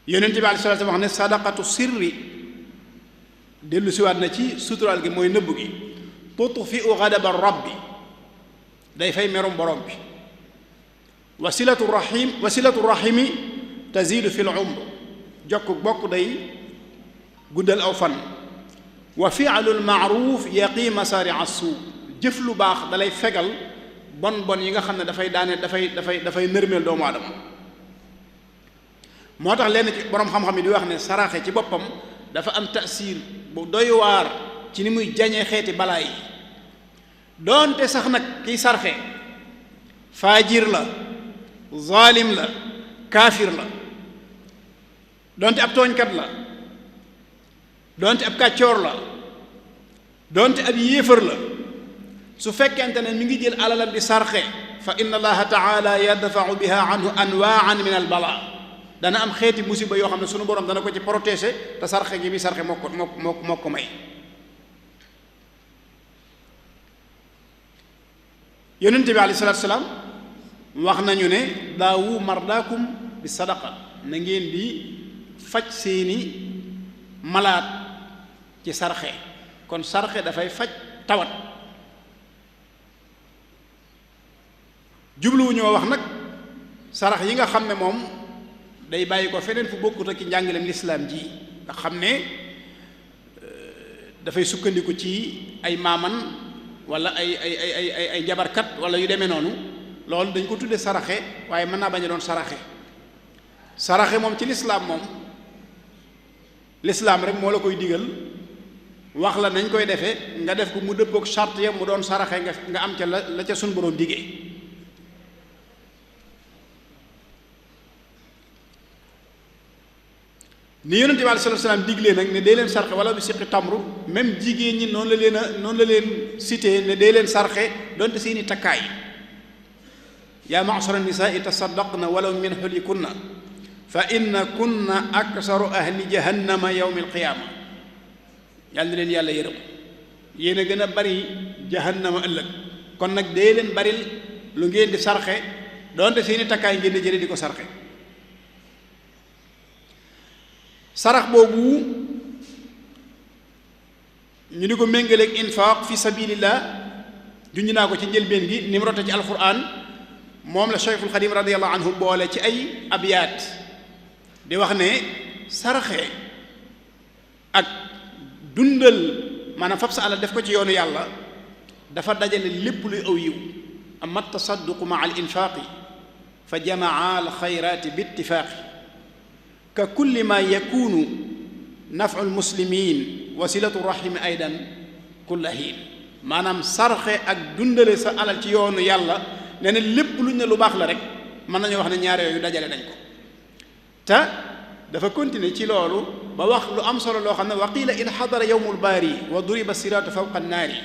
yonent bi alayhi salaatu wax ne sadaqatu sirri, dellu siwaat na ci suturaal gi mooy nëbb gi, tutfi'u ghadaba rabbi, day fay merum borom bi. wasilatu rahimi tazidu fil umr, jokk bokk day guddal aw fan. wa fi'lul ma'ruf yaqi masari'a suu, jëf lu baax dalay fegal bon yi nga xam ne dafay nërmeel doomu aadama. moo tax lenn ci boroom xam-xam yi di wax ne saraxe ci boppam dafa am taasiir bu doy waar ci ni muy jañee xeeti balaa yi. doonte sax nag kiy sarxe faajir la, zaalim la, kaafir la, doonte ab tooñkat la, doonte ab kàccoor la, doonte ab yéefar la, su fekkente ne mi ngi jël alalam di sarxe fa inna allaha taala yadfa'u biha anhu anwa'an min al balaa, dana am xeeti musiba yoo xam ne sunu borom dana ko ci protéger, te sarxe gi mi sarxe moo ko may. yonent bi alayhi salaatu salaam wax nañu ne daawu mardaakum bi sadaqa, na ngeen di faj seeni malaat ci sarxe. kon sarxe dafay faj tawat. jubluwuñoo wax nag sarax yi nga xam ne moom day bàyyi ko feneen fu bokkut ak ci njàngaleem lislaam ji nga xam ne dafay sukkandiku ci ay maaman wala ay jabarkat wala yu demee noonu loolu dañ ko tudde saraxe waaye mën naa bañ a doon saraxe moom ci lislaam rek moo la koy digal wax la nañ koy defee nga def ko mu dëppook charte ya mu doon saraxe nga am ca la ca sun boroom diggee ni yonente bi alayhi salaam diglee nag ne dee leen sarxe wala bi siqi tamru même jigéen ñi noonu la leen cité ne dee leen sarxe donte seeni takkaay yaa ma'shara nisaa'i tasaddaqna walaw min xulikunna fa inna kunna aksaru ahli jahannama yawmi alqiyaama yàlla na leen yàlla yërëm yéen a gën a bari jahannama ëllëg kon nag dee leen baril lu ngeen di sarxe donte seeni takkaay ngeen di jële di ko sarxe sarax boobu ñu di ko méngaleeg infaaq fi sabilillah junj naa ko ci njëlbeen gi ni mu rote ci alquran moom la Cheikhul Xadim radiyallahu anhu boole ci ay abyaat di wax ne saraxe ak dundal maanaam fab sa alal def ko ci yoonu yàlla dafa dajale lépp luy aw yiw amma tasadduqu ma al infaaqi fa jamaa al xayraati bi ittifaaqi ka kulli ma yakunu nafu almuslimin wa silatu rahimi aydan kulla hiin maanaam sarxe ak dundale sa alal ci yoonu yàlla nee na lépp luñ ne lu baax la rek mën nañu wax ne ñaar yooyu dajale nañ ko te dafa continuer ci loolu ba wax lu am solo loo xam ne wa qiila in xadara yowmu lbaari wa duriba siraatu fawqa annaari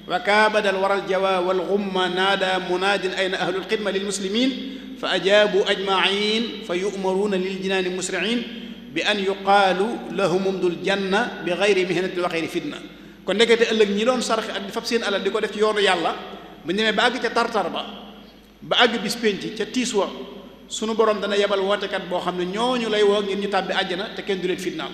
wa kaabada alwara aljawa walgumma naada munaadin ayna ahlu lxidma lilmuslimin fa ajaabu ajmain fa yu'maruuna lil jinaani musriin bi an yuqaalu lahum umdul janna bi gayri mihnatin wa gayri fitna kon nekkete ëllëg ñi doon sarxe ak di fab seen alal di ko def ci yoonu yàlla bu ñu demee ba àgg ca tartar ba àgg bis pénc ca tiis wa sunu borom dana yebal wootekat boo xam ne ñooñu lay woo ngir ñu tàbbi àjjana te kenn du leen fitnaal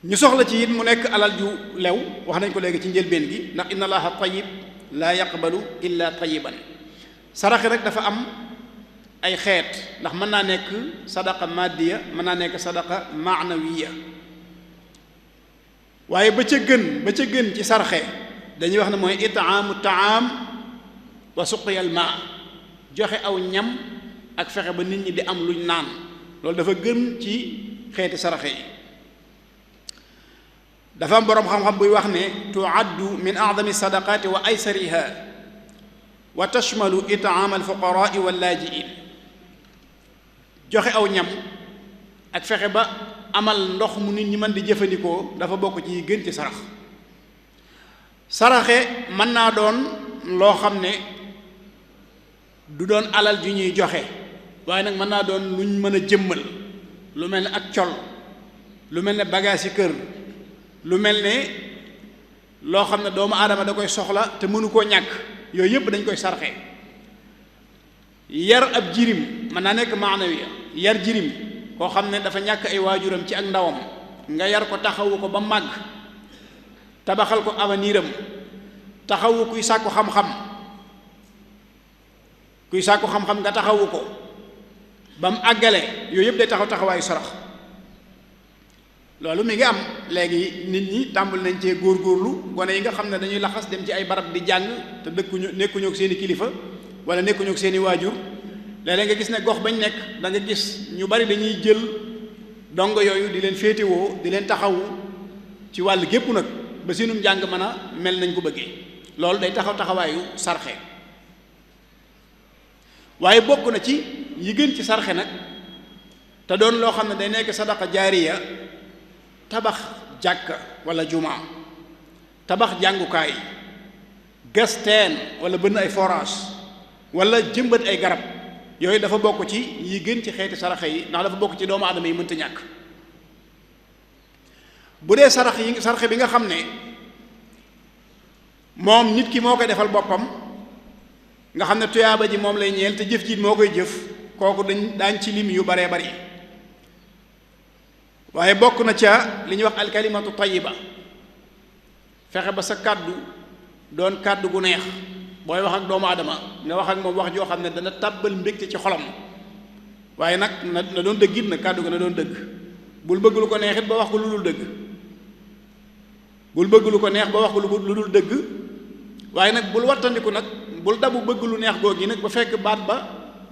ñu soxla ci it mu nekk alal ju lew wax nañ ko léegi ci njëlbeen gi ndax inna allaha tayyib laa yaqbalu illa tayyiban saraxe rek dafa am ay xeet ndax mën naa nekk sadaqa maddiya mën naa nekk sadaqa maanawiya waaye ba ca gën ci sarxe dañuy wax ne mooy itaamu taam wa suqiyal maa joxe aw ñam ak fexe ba nit ñi di am luñ naan loolu dafa gën ci xeeti saraxe yi dafa am boroom xam-xam buy wax ne tuaddu min a'zami sadaqaati wa aysariha wa tashmalu itaam alfuqaraai wallaajiin joxe aw ñam ak fexe ba amal ndox mu nit ñi mën di jëfandikoo dafa bokk ci gën ci saraxe mën naa doon loo xam ne du doon alal ju ñuy joxe waaye nag mën naa doon luñ mën a jëmmal lu mel ne ak col lu mel ne bagage yi kër lu mel ne loo xam ne doomu aadama da koy soxla te mënu koo ñàkk yooyu yëpp dañ koy sarxe yar ab jirim mën naa nekk maanawiya yar jirim koo xam ne dafa ñàkk ay waajuram ci ak ndawam nga yar ko taxawu ko ba màgg tabaxal ko avenir am taxawu kuy sàkku xam-xam nga taxawu ko ba mu àggale yooyu yëpp day taxawaayu sarax loolu mi ngi am léegi nit ñi tàmbul nañ cee góorgóorlu gone yi nga xam ne dañuy laxas dem ci ay barab di jàng te nekkuñu ak seeni kilifa wala nekkuñu ak seeni waajur léeg-léeg nga gis ne gox bañ nekk da nga gis ñu bari dañuy jël dongo yooyu di leen féetewoo di leen taxawu ci wàll gépp nag ba seenum njàng mën a mel nañ ko bëggee loolu day taxawaayu sarxe waaye bokk na ci yi gën ci sarxe nag te doon loo xam ne day nekk sadaqa jaariya tabax jàkka wala jumaa tabax jàngukaay gas teen wala bënn ay forage wala jëmbat ay garab yooyu dafa bokk ci yi gën ci xeeti saraxe yi ndax dafa bokk ci doomu aadama yi mënta ñàkk bu dee saraxe bi nga xam ne moom nit ki moo koy defal boppam nga xam ne tuyaaba ji moom lay ñeel te jëf ji moo koy jëf kooku daañ ci lim yu baree bari waaye bokk na ca li ñuy wax alkalimatu tayiba fexe ba sa kàddu doon kàddu gu neex booy wax ak doomu aadama nga wax ak moom wax joo xam ne dana tàbbal mbégte ci xolam waaye nag na doon dëgg it nag kàddu ga na doon dëgg bul bëgg lu ko neex it ba wax ko lu dul dëgg bul bëgg lu ko neex ba wax ko lu dul dëgg waaye nag bul wattandiku nag bul dabu bëgg lu neex googi nag ba fekk baat ba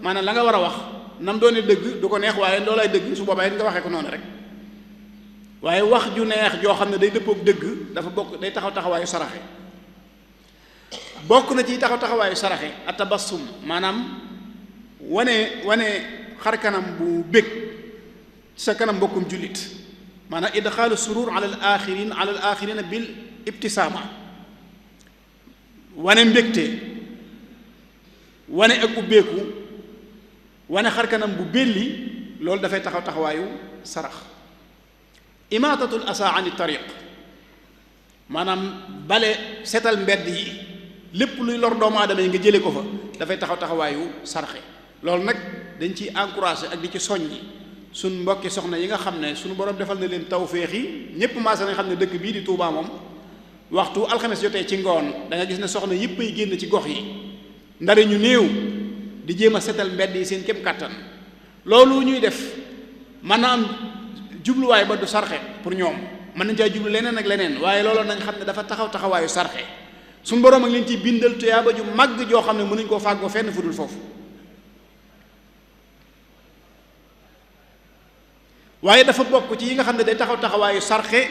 maanaam la nga war a wax nam doone dëgg du ko neex waaye loolay dëgg su boobaa it nga waxee ko noonu rek waaye wax ju neex joo xam ne day dëppook dëgg dafa bokk day taxaw taxawaayu saraxe bokk na ci taxawaayu saraxe atabassum maanaam wane xar kanam bu bég sa kanam mbokkum jullit maanaam idxaalu surur ala al axirina bil ibtisaama wane mbégte wane ak ubbeeku wane xar kanam bu belli loolu dafay taxawaayu sarax imaatatul asa ani tariq maanaam bale setal mbedd yi lépp luy lor doomu aadama yi nga jële ko fa dafay taxawaayu sarxe loolu nag dañ ciy encouragé ak di ci soññi suñ mbokki soxna yi nga xam ne suñu borom defal na leen tawféex yi ñépp maase nañ xam ne dëkk bii di Touba moom waxtu alxames jotee ci ngoon da nga gis ne soxna yépp ay génn ci gox yi ndare ñu néew di jéem a setal mbedd yi seen kem kàttan loolu ñuy def maanaam jubluwaay ba du sarxe pour ñoom mën nañ caa jublu leneen ak leneen waaye loolu nañ xam ne dafa taxawaayu sarxe suñu borom ak leen ci bindal tuyaaba ju màgg joo xam ne mënuñ koo fàggoo fenn fu dul foofu waaye dafa bokk ci yi nga xam ne day taxawaayu sarxe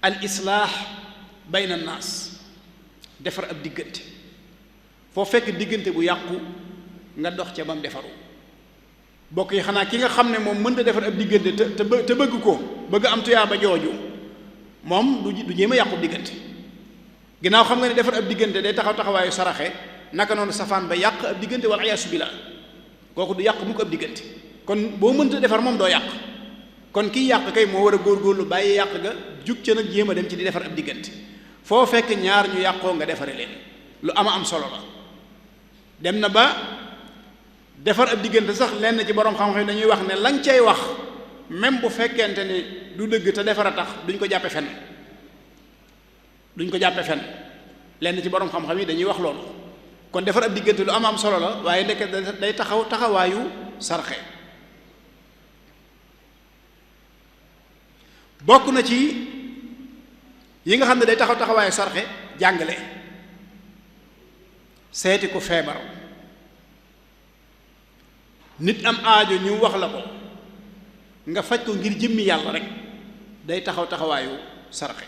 al islaax bayna naas defar ab diggante foo fekk diggante bu yàqu nga dox ca bam defaru bokk yi xanaa ki nga xam ne moom mënta defar ab diggante te bëgg ko bëgg am tuyaaba jooju moom du jéem a yàqu diggante ginnaaw xam nga ne defar ab diggante day taxawaayu saraxe naka noonu safaan ba yàq ab diggante wala ayaasu billah kooku du yàq mu ko ab diggante kon boo mënta defar moom doo yàq kon kiy yàq kay moo war a góorgóorlu bàyyi yàq ga jug ca nag jéem a dem ci di defar ab diggante foo fekk ñaar ñu yàqoo nga defare leen lu am solo la dem na ba defar ab diggante sax lenn ci borom xam-xam dañuy wax ne lañ cay wax même bu fekkente ni du dëgg te defar a tax duñ ko jàppe fen lenn ci borom xam-xam yi dañuy wax loolu kon defar ab diggante lu am solo la waaye ndekk day taxawaayu sarxe bokk na ci yi nga xam ne day taxawaayu sarxe jàngale seeti ku feebar nit am aajo ñu wax la ko nga faj ko ngir jëmmi yàlla rek day taxawaayu sarxe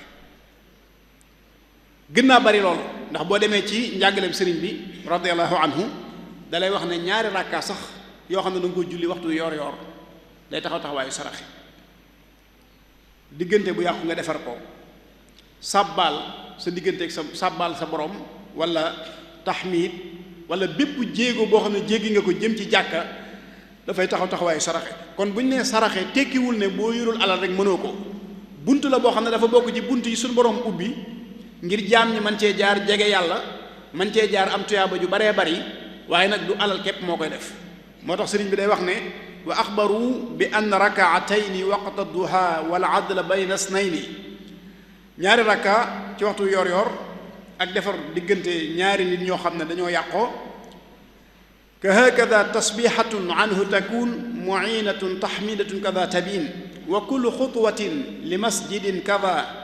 gën naa bari loolu ndax boo demee ci njàngaleem sëriñ bi radiyallahu anhu dalay wax ne ñaari rakkaa sax yoo xam ne da nga ko julli waxtu yoor day taxawaayu saraxe diggante bu yàqu nga defar ko sàbbaal sa digganteeg sa sàbbaal sa borom wala taxmiid wala bépp jéego boo xam ne jéggi nga ko jëm ci jàkka dafay taxawaayu saraxe kon bu ñu nee saraxe tekkiwul ne boo yorul alal rek mënoo ko bunt la boo xam ne dafa bokk ci bunt yi suñu borom ubbi ngir jaam ñi man cee jaar jege yàlla man cee jaar am tuyaaba ju baree bari waaye nag du alal képp moo koy def moo tax sëriñ bi day wax ne wa axbaru bi ann rakaatayni waqta duha wal adla bayna snayni ñaari rakka ci waxtu yor ak defar diggante ñaari nit ñoo xam ne dañoo yàqoo ka hakada tasbihatun anhu takun muinatun tahmidatun kada tabin wa kullu xutwatin li masjidin kada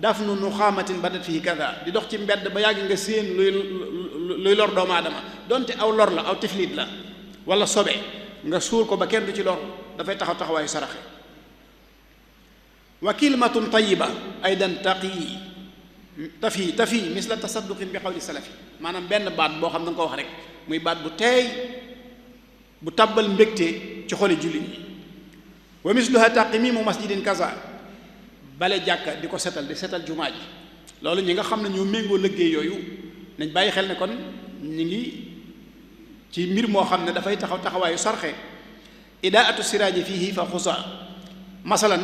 dafnu nuxaamatin badat fihi kada di dox ci mbedd ba yàgg nga séen luy lor doomu aadama donte aw lor la aw tiflit la wala sobe nga suul ko ba kenn du ci lor dafay taxawaayu saraxe wa kalimatun tayyiba aydan tafi misla tasadduqin bi qawli salafi maanaam benn baat boo xam ne nga ko wax rek muy baat bu teey bu tàbbal mbégte ci xoli jullit ñi wa misluha taqimimu masjidin kaza bale jàkka di ko setal di setal jumaa ji loolu ñi nga xam ne ñoo méngoo liggéey yooyu nañ bàyyi xel ne kon ñi ngi ci mbir moo xam ne dafay taxawaayu sarxe idaatu siraaji fiihi fa xusa masalan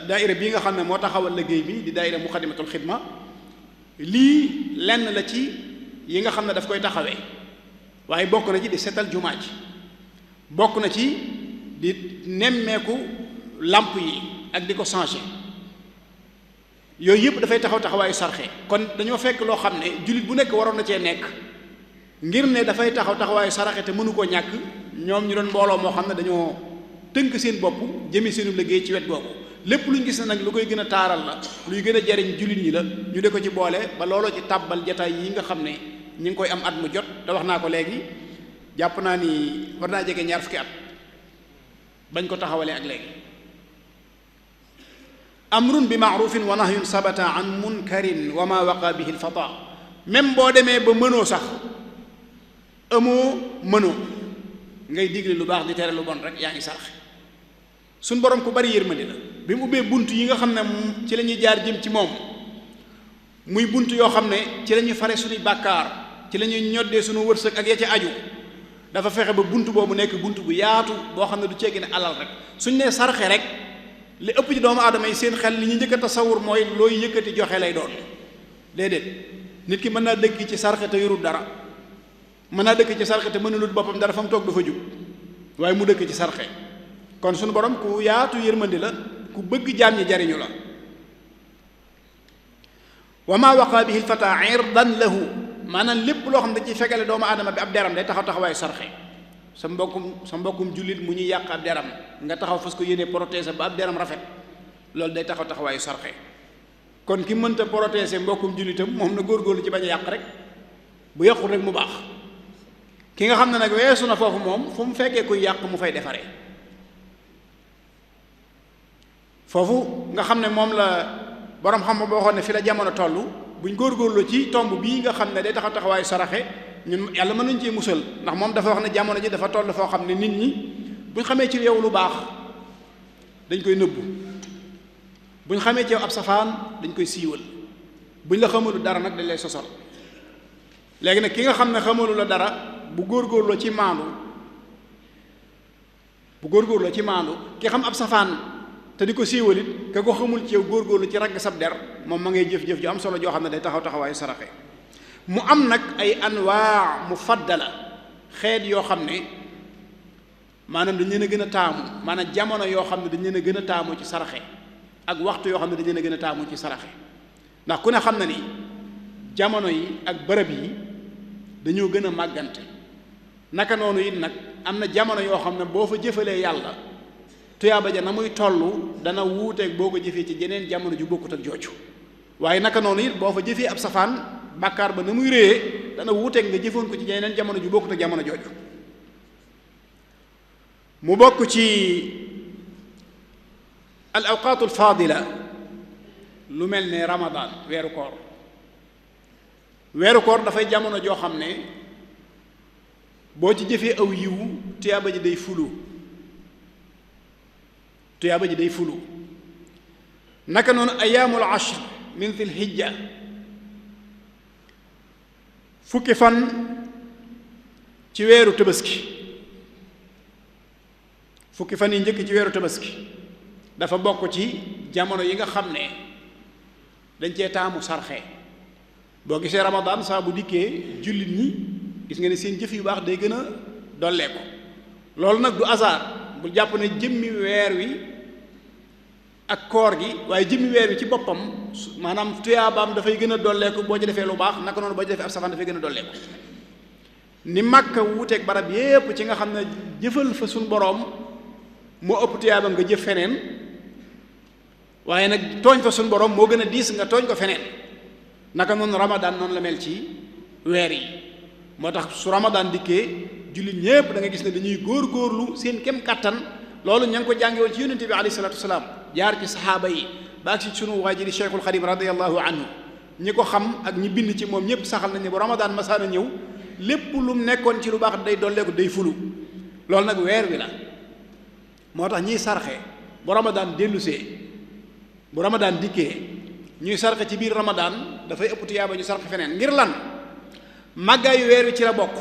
daaira bii nga xam ne moo taxawal liggéey bi di daaira muqaddimatul xidma lii lenn la ci yi nga xam ne daf koy taxawee waaye bokk na ci di setal jumaa ji bokk na ci di nemmeeku làmp yi ak di ko changer yooyu yëpp dafay taxaw taxawaayu sarxe. kon dañoo fekk loo xam ne jullit bu nekk waroon na cee nekk ngir ne dafay taxaw taxawaayu saraxe te mënu koo ñàkk. ñoom ñu doon mbooloo moo xam ne dañoo tënk seen bopp jëme seenu liggéey ci wet googu lépp lu ñu gis ne nag lu koy gën a taaral la luy gën a jariñ jullit ñi la ñu de ko ci boole ba looloo ci tàbbal jataay yi nga xam ne ñi ngi koy am at mu jot te wax naa ko léegi jàpp naa ni war naa jege 20 fukki at bañ ko taxawalee ak léegi. amrun bi maarufin wa nahyun sabata an munkarin wa ma waqa bihi lfata. même boo demee ba mënoo sax mënoo ngay digle lu baax di tere lu bon rek yaa ngi sarxe. suñ borom ku bari yërmande la bi mu ubbee bunt yi nga xam ne ci la ñuy jaar jëm ci moom muy bunt yoo xam ne ci la ñuy fare suñuy bàkkaar ci la ñuy ñoddee suñu wërsëg ak ya ci aju dafa fexe ba bunt boobu nekk bunt bu yaatu boo xam ne du ceegi ne alal rek suñ nee sarxe rek li ëpp ci doomu aadama yi seen xel li ñu njëkk a tasawur mooy looy yëkkati joxe lay doon. déedéet nit ki mën naa dëkk ci sarxe te yorul dara mën naa dëkk ci sarxe te mënulut boppam dara fa mu toog dafa jub waaye mu dëkk ci sarxe. kon suñu borom ku yaatu yërmandi la ku bëgg jaam ñi jariñu la. wa ma waqa bihi lfata irdan lahu maanaam lépp loo xam ne dañ ciy fegale doomu aadama bi ab deram day taxaw taxawaayu sarxe. sa mbokkum jullit mu ñuy yàq ab deram nga taxaw fas ko yéene protéger ba ab deram rafet loolu day taxaw taxawaayu sarxe. kon ki mënta protéger mbokkum jullitam moom na góorgóorlu ci bañ a yàq rek bu yàqul rek mu baax. ki nga xam ne nag weesu na foofu moom fu mu fekkee kuy yàq mu fay defaree. foofu nga xam ne moom la borom xam boo waxoon ne fi la jamono toll buñ góorgóorlu ci tomb bii nga xam ne day taxaw taxawaayu saraxe ñun yàlla mën nañu cee musal ndax moom dafa wax ne jamono ji dafa toll foo xam ne nit ñi buñ xamee ci yow lu baax dañ koy nëbbu buñ xamee ci yow ab safaan dañ koy siiwal buñ la xamalu dara nag dañ lay sosal. léegi nag ki nga xam ne xamalu la dara bu góorgóorloo ci maandu ki xam ab safaan te di ko siiwalit ka ko xamul ci yow góorgóorlu ci ragg sab der moom ma ngay jëf-jëf ju am solo joo xam ne day taxaw taxawaayu saraxe. mu am nag ay anwaa mufaddala xeet yoo xam ne maanaam dañ leen a gën a taamu maanaam jamono yoo xam ne dañ leen a gën a taamu ci saraxe ak waxtu yoo xam ne dañ leen a gën a taamu ci saraxe. ndax ku ne xam na ni jamono yi ak bërëb yi dañoo gën a màggante naka noonu it nag am na jamono yoo xam ne boo fa jëfalee yàlla tuyaaba ja na muy toll dana wuuteeg boo ko jëfee ci jeneen jamono ju bokkut ak jooju waaye naka noonu it boo fa jëfee ab safaan bàkkaar ba na muy réyee dana wuuteeg nga jëfoon ko ci jeneen jamono ju bokkut ak jamono jooju. mu bokk ci al awqaatul faadila lu mel ne Ramadan weeru koor dafay jamono joo xam ne boo ci jëfee aw yiwu tuyaaba ji day fulu naka noonu ayaamul ashr min dhil hijja fukki fan ci weeru tabaski fukki fan yi njëkk ci weeru tabaski dafa bokk ci jamono yi nga xam ne dañ cee taamu sarxe. boo gisee Ramadan saa bu dikkee jullit ñi gis nga ne seen jëf yu baax day gën a dolleeku loolu nag du hasard bu jàpp ne jëmmi weer wi ak koor gi waaye jëmmi weer wi ci boppam maanaam tuyaabaam dafay gën a dolleeku boo ci defee lu baax naka noonu boo ci defee ab safaan dafay gën a dolleeku ni Makka wuuteeg barab yépp ci nga xam ne jëfal fa suñ boroom moo ëpp tuyaabam nga jëf feneen waaye nag tooñ fa suñ boroom moo gën a diis nga tooñ ko feneen naka noonu Ramadan noonu la mel ci weer yi moo tax su Ramadan dikkee jullit ñépp da nga gis ne dañuy góorgóorlu seen kem kàttan loolu ña ngi ko jànge woon ci yonente bi alayhi salaatu wasalaam jaar ci saxaaba yi ba ak si sunu waajiri Cheikhul Xadim radiyallahu anhu ñi ko xam ak ñi bind ci moom ñépp saxal nañ ne bu Ramadan masaana ñëw lépp lu mu nekkoon ci lu baax day dolleeku day fulu loolu nag weer wi la moo tax ñiy sarxe bu Ramadan dellusee bu Ramadan dikkee ñuy sarxe ci biir Ramadan dafay ëpp tuyaaba ñu sarxe feneen ngir lan màggaayu weer wi ci la bokk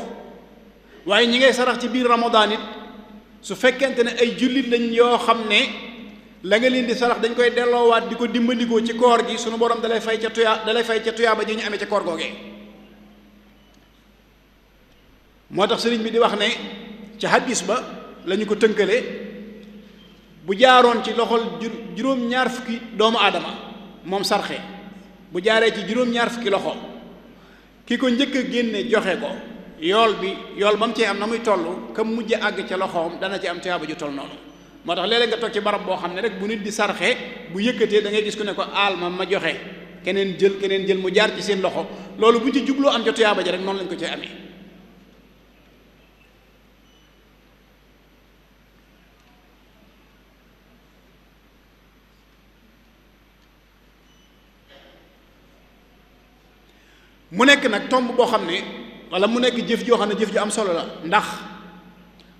waaye ñi ngay sarax ci biir Ramadan it su fekkente ne ay jullit lañ yoo xam ne la nga leen di sarax dañ koy delloowaat di ko dimbandikoo ci koor gi sunu borom dalay fay ca tuyaaba ji ñu amee ca koor googee. moo tax sëriñ bi di wax ne ca hadis ba la ñu ko tënkale bu jaaroon ci loxol juróom-ñaar fukki doomu aadama moom sarxe bu jaaree ci juróom-ñaar fukki loxo ki ko njëkk a génne joxe ko yool ba mu cee am na muy toll kam mujj àgg ca loxoom dana ci am tuyaaba ju toll noonu. moo tax léeg-léeg nga toog ci barab boo xam ne rek bu nit di sarxe bu yëkkatee da ngay gis ku ne ko aal ma joxe keneen jël mu jaar ci seen loxo loolu bu ci jubloo am ca tuyaaba ja rek noonu lañ ko cee amee. mu nekk nag tomb boo xam ne wala mu nekk jëf joo xam ne jëf ju am solo la ndax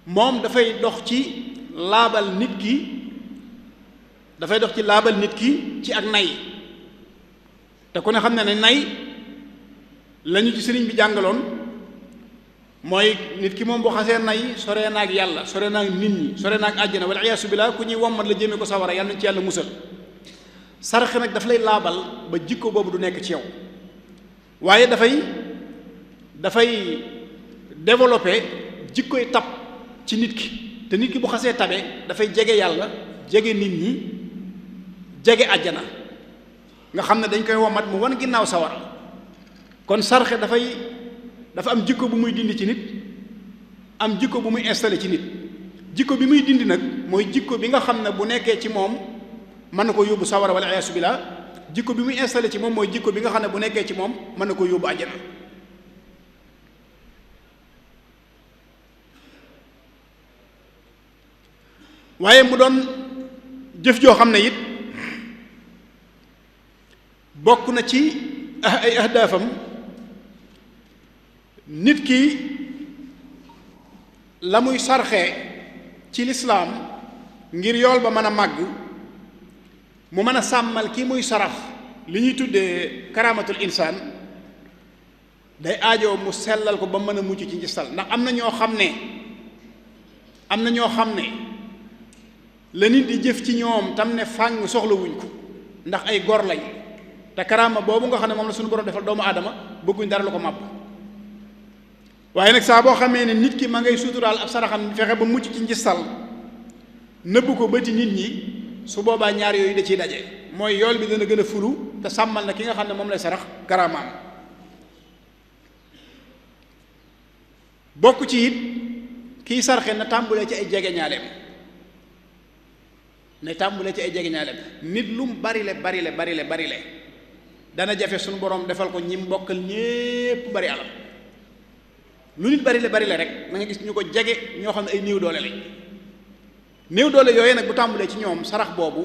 moom dafay dox ci laabal nit ki ci ak nay te ku ne xam ne ne nay lañu ci sëriñ bi jàngaloon mooy nit ki moom boo xasee nay sore naag yàlla sore naag nit ñi sore naag àjjana wala iyaasu billaah ku ñuy wommat la jëmee ko sawara yàlla nañ ci yàlla musal. saraxe nag daf lay laabal ba jikko boobu du nekk ci yow waaye dafay développer jikkoy tab ci nit ki te nit ki bu xasee tabe dafay jege yàlla jege nit ñi jege àjjana nga xam ne dañ koy womat mu wan ginnaaw sawara kon sarxe dafa am jikko bu muy dindi ci nit am jikko bu muy installé ci nit jikko bi muy dindi nag mooy jikko bi nga xam ne bu nekkee ci moom mën na ko yóbbu sawara wala iyaasu billaah jikko bi muy installé ci moom mooy jikko bi nga xam ne bu nekkee ci moom mën na ko yóbbu àjjana waaye mu doon jëf joo xam ne it bokk na ci ay ahdaafam nit ki la muy sarxee ci lislaam ngir yool ba mën a màgg mu mën a sàmmal ki muy sarax li ñuy tuddee karaamatul insaan day aajoo mu sellal ko ba mën a mucc ci njistal ndax am na ñoo xam ne la nit di jëf ci ñoom tam ne fàng soxlawuñ ko ndax ay gor lañ te karaama boobu nga xam ne moom la suñu borom defal doomu aadama bëgguñ dara lu ko màbb waaye nag saa boo xamee ne nit ki ma ngay suturaal ab saraxam fexe ba mucc ci njistal nëbb ko bëti nit ñi su boobaa ñaar yooyu da ciy daje mooy yool bi dana gën a fulu te sàmmal na ki nga xam ne moom lay sarax karaamaam bokk ci it kiy sarxe na tàmbulee ci ay jegeñaaleem nit lu mu barile dana jafe suñu borom defal ko ñi mbokkal ñépp bari alal lu nit barile rek na nga gis ñu ko jege ñoo xam ne ay néew doole lañ néew doole yooyu nag bu tàmbulee ci ñoom sarax boobu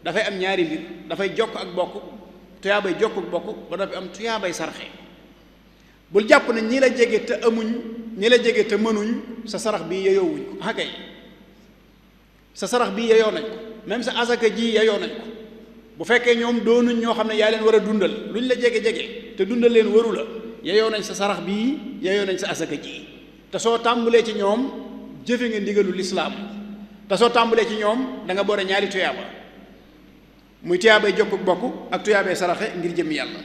dafay am ñaari mbir dafay jokk ak bokk tuyaabay jokk ak bokk ba dafay am tuyaabay sarxe bul jàpp ne ñi la jege te amuñ ñi la jege te mënuñ sa sarax bii yeyoowuñ ko akay sa sarax bii yeyoo nañ ko même sa asaka ji yeyoo nañ ko bu fekkee ñoom doonuñ ñoo xam ne yaa leen war a dundal luñ la jege-jege te dundal leen waru la yeyoo nañ sa sarax bii yeyoo nañ sa asaka ji te soo tàmbulee ci ñoom jëfe nga ndigalu lislaam te soo tàmbulee ci ñoom da nga boole ñaari tuyaaba muy tuyaabay jokk bokk ak tuyaabay saraxe ngir jëm yàlla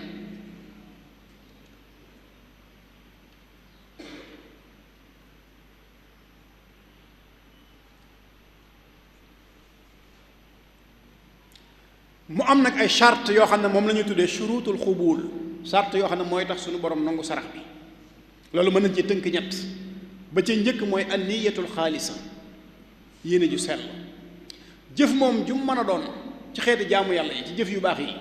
mu am nag ay charte yoo xam ne moom la ñuy tuddee shurutul xubul charte yoo xam ne mooy tax suñu borom nangu sarax bi loolu mën nañ ci tënk ñett ba ca njëkk mooy an niyatul xaalisa yéene ju sell jëf moom ju mën a doon ci xeeti jaamu yàlla yi ci jëf yu baax yi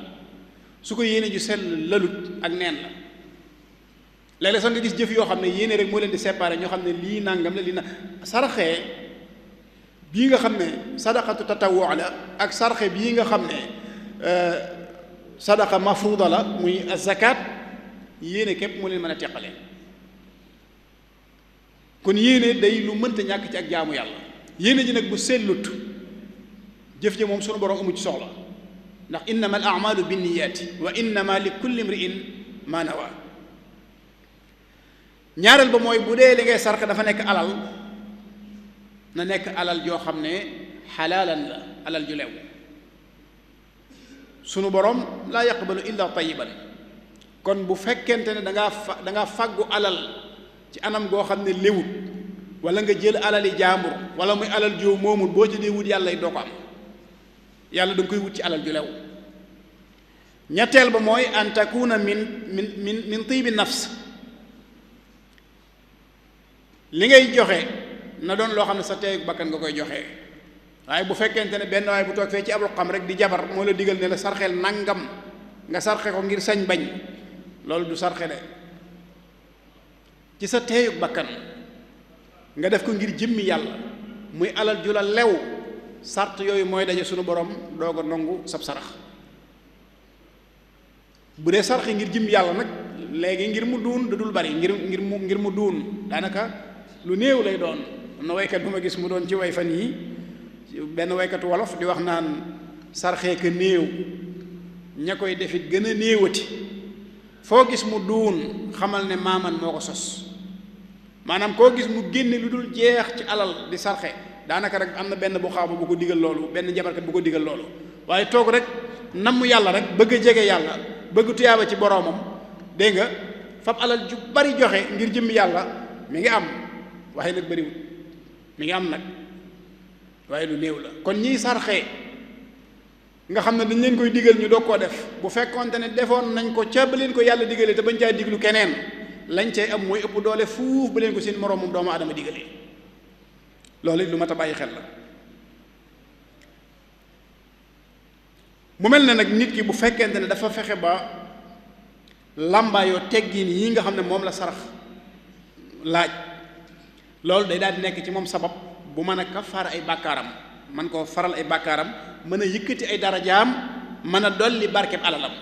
su ko yéene ju sell lalut ak neen la léeg-léeg sax nga gis jëf yoo xam ne yéene rek moo leen di séparé ñoo xam ne lii nangam la lii na saraxee bii nga xam ne sadaqatu tatawwu la ak sarxe bii nga xam ne sadaqa mafruda la muy zakat yéene képp moo leen mën a teqale kon yéene day lu mënta ñàkk ci ak jaamu yàlla yéene ji nag bu sellut jëf ji moom sunu borom amu ci soxla ndax innama al a'malu binniyati wa innama li kulli imri'in ma nawa ñaareel ba mooy bu dee li ngay sarxe dafa nekk alal na nekk alal joo xam ne xalaalan la alal ju lew sunu borom laa yaqbalu illa tayiban kon bu fekkente ne dangaa fàggu alal ci anam goo xam ne léwut wala nga jël alali jaambur wala muy alal joo moomul boo ci dee wut yàlla doo ko am yàlla da nga koy wut ci alal ju lew ñetteel ba mooy an takuna min tibi nafs, li ngay joxe na doon loo xam ne sa teeyug bakkan nga koy joxe. waaye bu fekkente ne benn waaye bu toog fee ci abul xam rek di jabar moo la digal ne la sarxeel nangam nga sarxe ko ngir sañ bañ, loolu du sarxe de. ci sa teeyug bakkan nga def ko ngir jëmmi yàlla, muy alal ju la lew, sart yooyu mooy daje sunu borom doog a nangu sab sarax. bu dee sarxe ngir jëmmi yàlla nag léegi ngir mu duun da dul bari, ngir mu duun daanaka lu néew lay doon. am na waykat bu ma gis mu doon ci way fan yi benn waykatu wolof di wax naan sarxee ka néew, ña koy defit gën a néewati, foo gis mu duun xamal ne maaman moo ko sos. maanaam koo gis mu génne lu dul jeex ci alal di sarxe daanaka rek am na benn bu xaaba bu ko digal loolu, benn jabarkat bu ko digal loolu. waaye toog rek namm yàlla rek bëgg a jege yàlla, bëgg tuyaaba ci boroomam, dégg nga fab alal ju bari joxe ngir jëmmi yàlla mi ngi am, waaye nag bariwul. mi ngi am nag waaye lu néew la. kon ñiy sarxe nga xam ne dañ leen koy digal ñu doog koo def, bu fekkonte ne defoon nañ ko ca ba leen ko yàlla digalee te bañ caa diglu keneen, lañ cay am mooy ëpp doole fuuf ba leen ko seen moroomum doomu aadama digalee. loolu it lu mat a bàyyi xel la. mu mel ne nag nit ki bu fekkente ne dafa fexe ba làmbaayoo teggin yi nga xam ne moom la sarax laaj, loolu day daal di nekk ci moom sabab bu mën a kafaara ay bàkkaaram, man koo faral ay bàkkaaram, mën a yëkkati ay darajaam, mën a dolli barkeb alalam.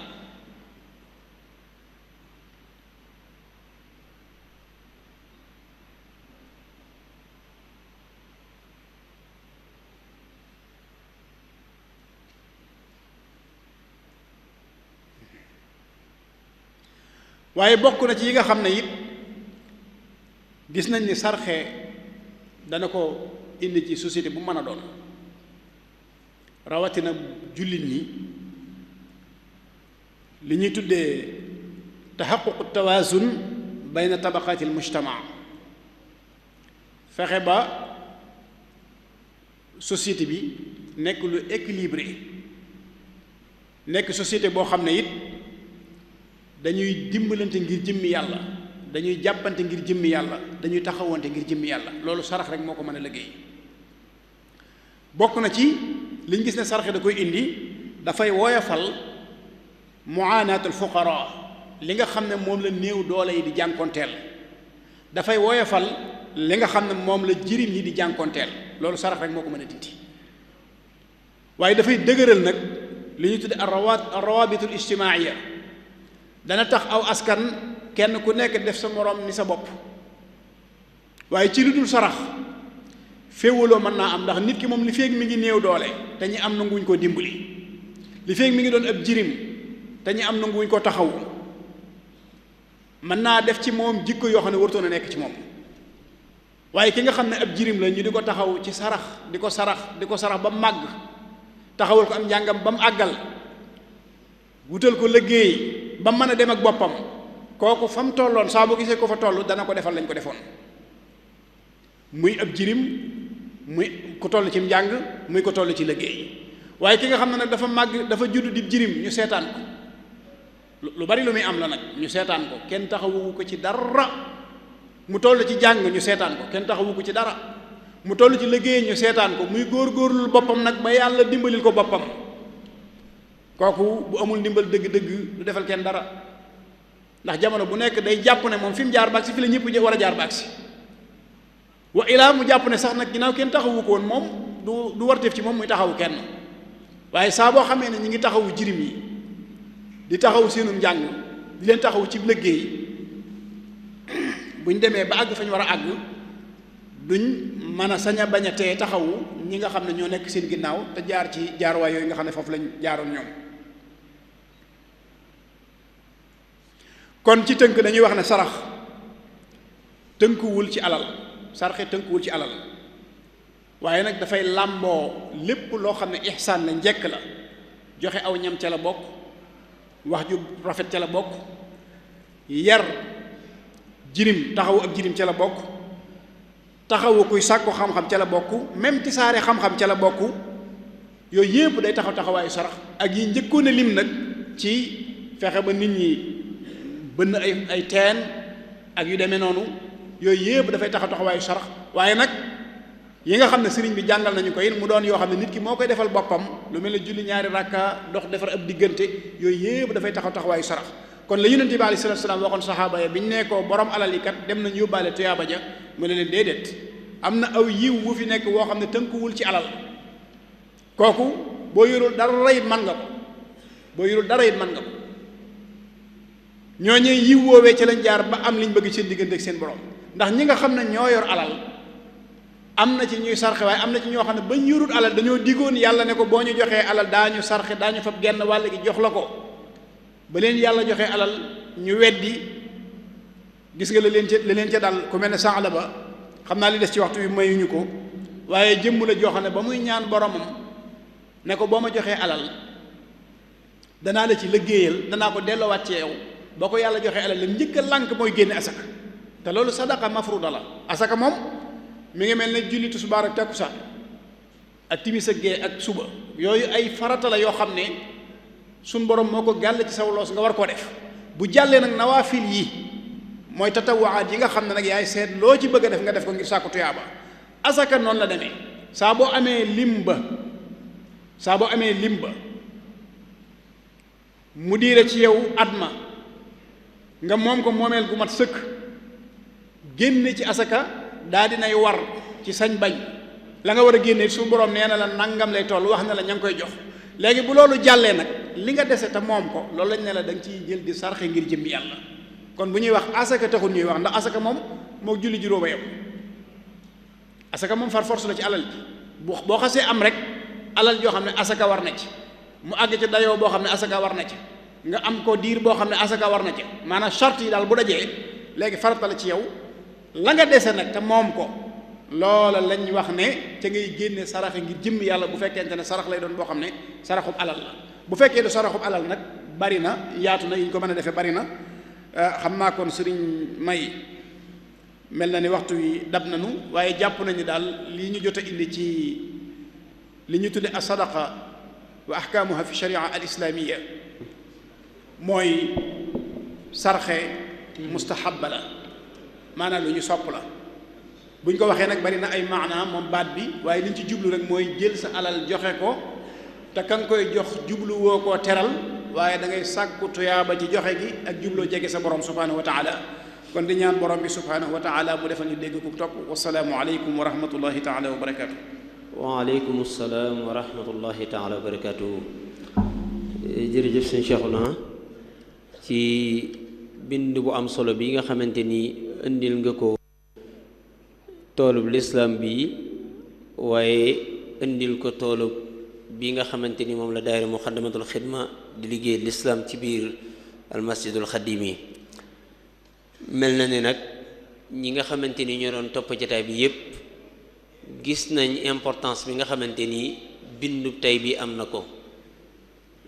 waaye bokk na ci yi nga xam ne it gis nañ ni sarxe dana ko indi ci société bu mën a doon, rawatina jullit ñi, li ñuy tuddee taxaququ tawaasun bayna tabaqaati almujtamaa. fexe ba société bi nekk lu équilibré, nekk société boo xam ne it dañuy dimbalante ngir jëmmi yàlla, dañuy jàppante ngir jëmmi yàlla, dañuy taxawante ngir jëmmi yàlla. loolu sarax rek moo ko mën a liggéey. bokk na ci liñ gis ne sarax da koy indi, dafay woyofal muaanaatul fuqara, li nga xam ne moom la néew doole yi di jànkonteel, dafay woyofal li nga xam ne moom la jirim yi di jànkonteel. loolu sarax rek moo ko mën a dindi. waaye dafay dëgëral nag li ñu tudde arrawaabitul ijtimaaiya, dana tax aw askan kenn ku nekk def sa moroom ni sa bopp. waaye ci lu dul sarax féewaloo mën naa am, ndax nit ki moom li feeg mi ngi néew doole te ñi am nanguwuñ koo dimbali, li feeg mi ngi doon ab jirim te ñi am nanguwuñ koo taxaw, mën naa def ci moom jikko yoo xam ne warutoon a nekk ci moom. waaye ki nga xam ne ab jirim la ñu di ko taxaw ci sarax, di ko sarax ba mu màgg, taxawal ko am njàngam ba mu àggal, wutal ko liggéey ba mën a dem ak boppam, kooku fa mu tolloon saa bu gisee ko fa toll dana ko defal lañ ko defoon. muy ab jirim, muy ku toll ci njàng, muy ko toll ci liggéey. waaye ki nga xam ne nag dafa màgg, dafa judd di jirim, ñu seetaan ko, lu bari lu muy am la nag, ñu seetaan ko, kenn taxawu ko ci dara. mu toll ci jàng, ñu seetaan ko, kenn taxawu ko ci dara. mu toll ci liggéey, ñu seetaan ko, muy góor-góorlu boppam nag ba yàlla dimbalil ko boppam. kooku bu amul ndimbal dëgg-dëgg du defal kenn dara, ndax jamono bu nekk day jàpp ne moom fi mu jaar baag si fi la ñëpp war a jaar baag si. wa ilaa mu jàpp ne sax nag ginnaaw kenn taxawu ko woon moom du warteef ci moom muy taxawu kenn. waaye saa boo xamee ne ñi ngi taxawu jirim yi, di taxawu seenum njàng, di leen taxawu ci liggéey, buñ demee ba àgg fa ñu war a àgg duñ mën a sañ a bañ a tee taxawu ñi nga xam ne ñoo nekk seen ginnaaw te jaar ci jaarwaay yooyu nga xam ne foofu lañ jaaroon ñoom. kon ci tënk dañuy wax ne sarax tënkuwul ci alal, sarxe tënkuwul ci alal, waaye nag dafay làmboo lépp loo xam ne ihsaan la, njekk la. joxe aw ñam ca la bokk, wax ju rafet ca la bokk, yar jirim, taxawu ak jirim ca la bokk, taxawu kuy sàkku xam-xam ca la bokk, même tisaare xam-xam ca la bokk. yooyu yépp day taxawaayu sarax. ak yi njëkkoon a lim nag ci fexe ba nit ñi bënn ay teen ak yu demee noonu yooyu yëpp dafay taxawaayu sarax. waaye nag yi nga xam ne sëriñ bi jàngal nañu ko it mu doon yoo xam ne nit ki moo koy defal boppam lu mel ne julli ñaari rakka dox defar ab diggante yooyu yëpp dafay taxawaayu sarax. kon la yonent bi alayhi salaatu salaam waxoon saxaaba ya bi ñu ne ko borom alal yi kat dem nañu yóbbaale tuyaaba ja mu ne leen déedéet am na aw yiw wu fi nekk woo xam ne tënkuwul ci alal kooku boo yorul dara it man nga ko ñooñee yiw woowee ci lañ jaar ba am liñ bëgg seen diggante ak seen borom ndax ñi nga xam ne ñoo yor alal am na ci ñuy sarxe waaye am na ci ñoo xam ne bañ yorul alal dañoo diggoon yàlla ne ko boo ñu joxee alal daañu sarxe daañu fab genn wàll gi jox la ko ba leen yàlla joxee alal ñu weddi gis nga la leen ca dal ku mel ne sànq la ba xam naa li des ci waxtu bi mayuñu ko waaye jëmm la joo xam ne ba muy ñaan boromam ne ko boo ma joxee alal danaa la ci liggéeyal danaa ko delloowaat ci yow boo ko yàlla joxee alal la njëkk a lànk mooy génne asaka te loolu sadaqa mafruda la asaka moom mi ngi mel ne julli tisbaar ak takkusaan ak timis ak gee ak suba yooyu ay farata la yoo xam ne suñ borom moo ko gàll ci saw loos nga war koo def bu jàllee nag nawaafil yi mooy tatawaat yi nga xam ne nag yaay seet loo ci bëgg a def nga def ko ngir sàkku tuyaaba asaka noonu la demee saa boo amee lim ba mu diire ci yow at ma nga moom ko moomeel gu mat sëkk génne ci asaka daa dinay war ci sañ bañ la nga war a génne su borom nee na la nangam lay toll wax na la ña ngi koy jox léegi bu loolu jàllee nag li nga dese te moom ko loolu lañ ne la da nga ciy jël di sarxe ngir jëmmi yàlla kon bu ñuy wax asaka taxul ñuy wax ndax asaka moom moo julli juróoma yam asaka moom far force la ci alal ji boo xasee am rek alal joo xam ne asaka war na ci mu àgg ci dayoo boo xam ne asaka war na ci nga am ko diir boo xam ne asaka war na ci maanaam charte yi daal bu dajee léegi farata la ci yow la nga dese nag te moom ko loola lañ wax ne ca ngay génne saraxe ngir jëmmi yàlla bu fekkente ne sarax lay doon boo xam ne saraxub alal la bu fekkee du saraxub alal nag bari na yaatu na yi ñu ko mën a defee bari na xam naa kon sëriñ may mel na ni waxtu wi dab nañu waaye jàpp nañu daal lii ñu jot a indi ci li ñu tudde as-sadaqa wa ahkaamuha fi sharia al islamiyya mooy sarxe mustahabba la maanaam lu ñu sopp la buñ ko waxee nag bari na ay maanaam moom baat bi waaye liñ ci jublu rek mooy jël sa alal joxe ko te ka nga koy jox jublu woo koo teral waaye da ngay sàkku tuyaaba ci joxe gi ak jubloo jege sa borom subhanahu wa taala kon di ñaan borom bi subhanahu wa taala mu defal ñu dégg ku topp wasalaamu aleykum wa rahmatullahi taala wa barakatuh waaleykum salaam wa rahmatullahi taala wa barakatuh jërëjëf sëñ Cheikhouna ci bind bu am solo bi nga xamante ni indil nga ko toolub lislaam bi waaye indil ko toolub bi nga xamante ni moom la daayira muxaddamatul xidma di liggéey lislaam ci biir almasjidul xadim yi mel na ni nag ñi nga xamante ni ñoo doon topp jataay bi yépp gis nañ importance bi nga xamante ni bindub tey bi am na ko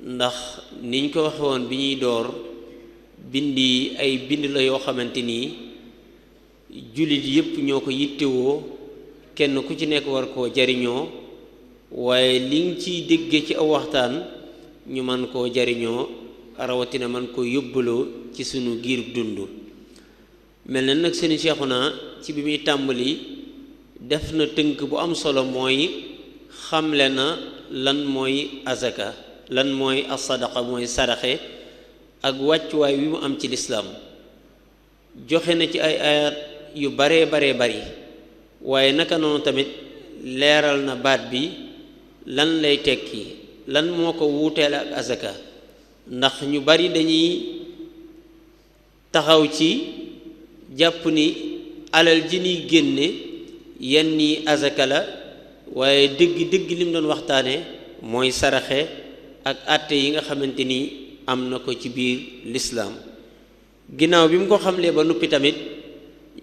ndax niñ ko waxe woon bi ñuy door bindi ay bind la yoo xamante ni jullit yépp ñoo ko yittewoo kenn ku ci nekk war koo jariñoo waaye liñ ciy dégge ci aw waxtaan ñu man koo jariñoo rawatina man koo yóbbaloo ci sunu giirub dund mel na nag sëñ Cheikhouna ci bi muy tàmbali def na tënk bu am solo mooy xamle na lan mooy azaka lan mooy as-sadaqa mooy saraxe ak wàccuwaay wi mu am ci lislaam joxe na ci ay ayat yu baree bari waaye naka noonu tamit leeral na baat bi lan lay tekki lan moo ko wuuteel ak azaka ndax ñu bari dañuy taxaw ci jàpp ni alal ji ñuy génne yenn yi azaka la waaye dëgg lim doon waxtaane mooy saraxe ak àtte yi nga xamante ni am na ko ci biir lislaam ginnaaw bi mu ko xamlee ba noppi tamit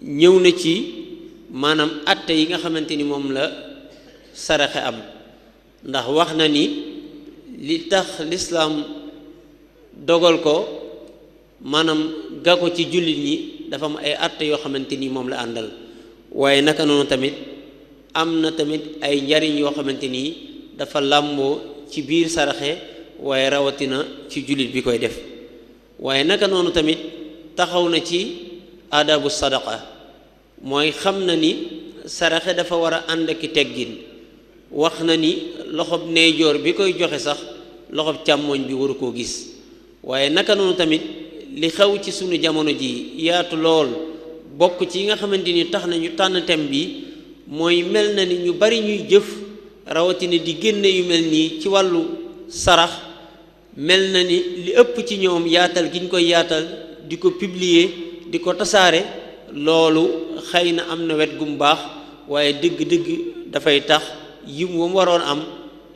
ñëw na ci maanaam àtte yi nga xamante ni moom la saraxe am ndax wax na ni li tax lislaam dogal ko maanaam ga ko ci jullit ñi dafa am ay àtte yoo xamante ni moom la àndal waaye naka noonu tamit am na tamit ay njariñ yoo xamante ni dafa làmboo ci biir saraxe waaye rawatina ci jullit bi koy def waaye naka noonu tamit taxaw na ci aadabu sadaqa mooy xam na ni saraxe dafa war a ànd ak teggin wax na ni loxob ndeyjoor bi koy joxe sax loxob càmmooñ bi waru koo gis waaye naka noonu tamit li xew ci sunu jamono ji yaatu lool bokk ci yi nga xamante ni tax na ñu tànn thème bi mooy mel na ni ñu bari ñuy jëf rawatina di génne yu mel nii ci wàllu sarax mel na ni li ëpp ci ñoom yaatal gi ñu koy yaatal di ko publier di ko tasaare loolu xëy na am na wet gu mu baax waaye dëgg-dëgg dafay tax yiw wa mu waroon am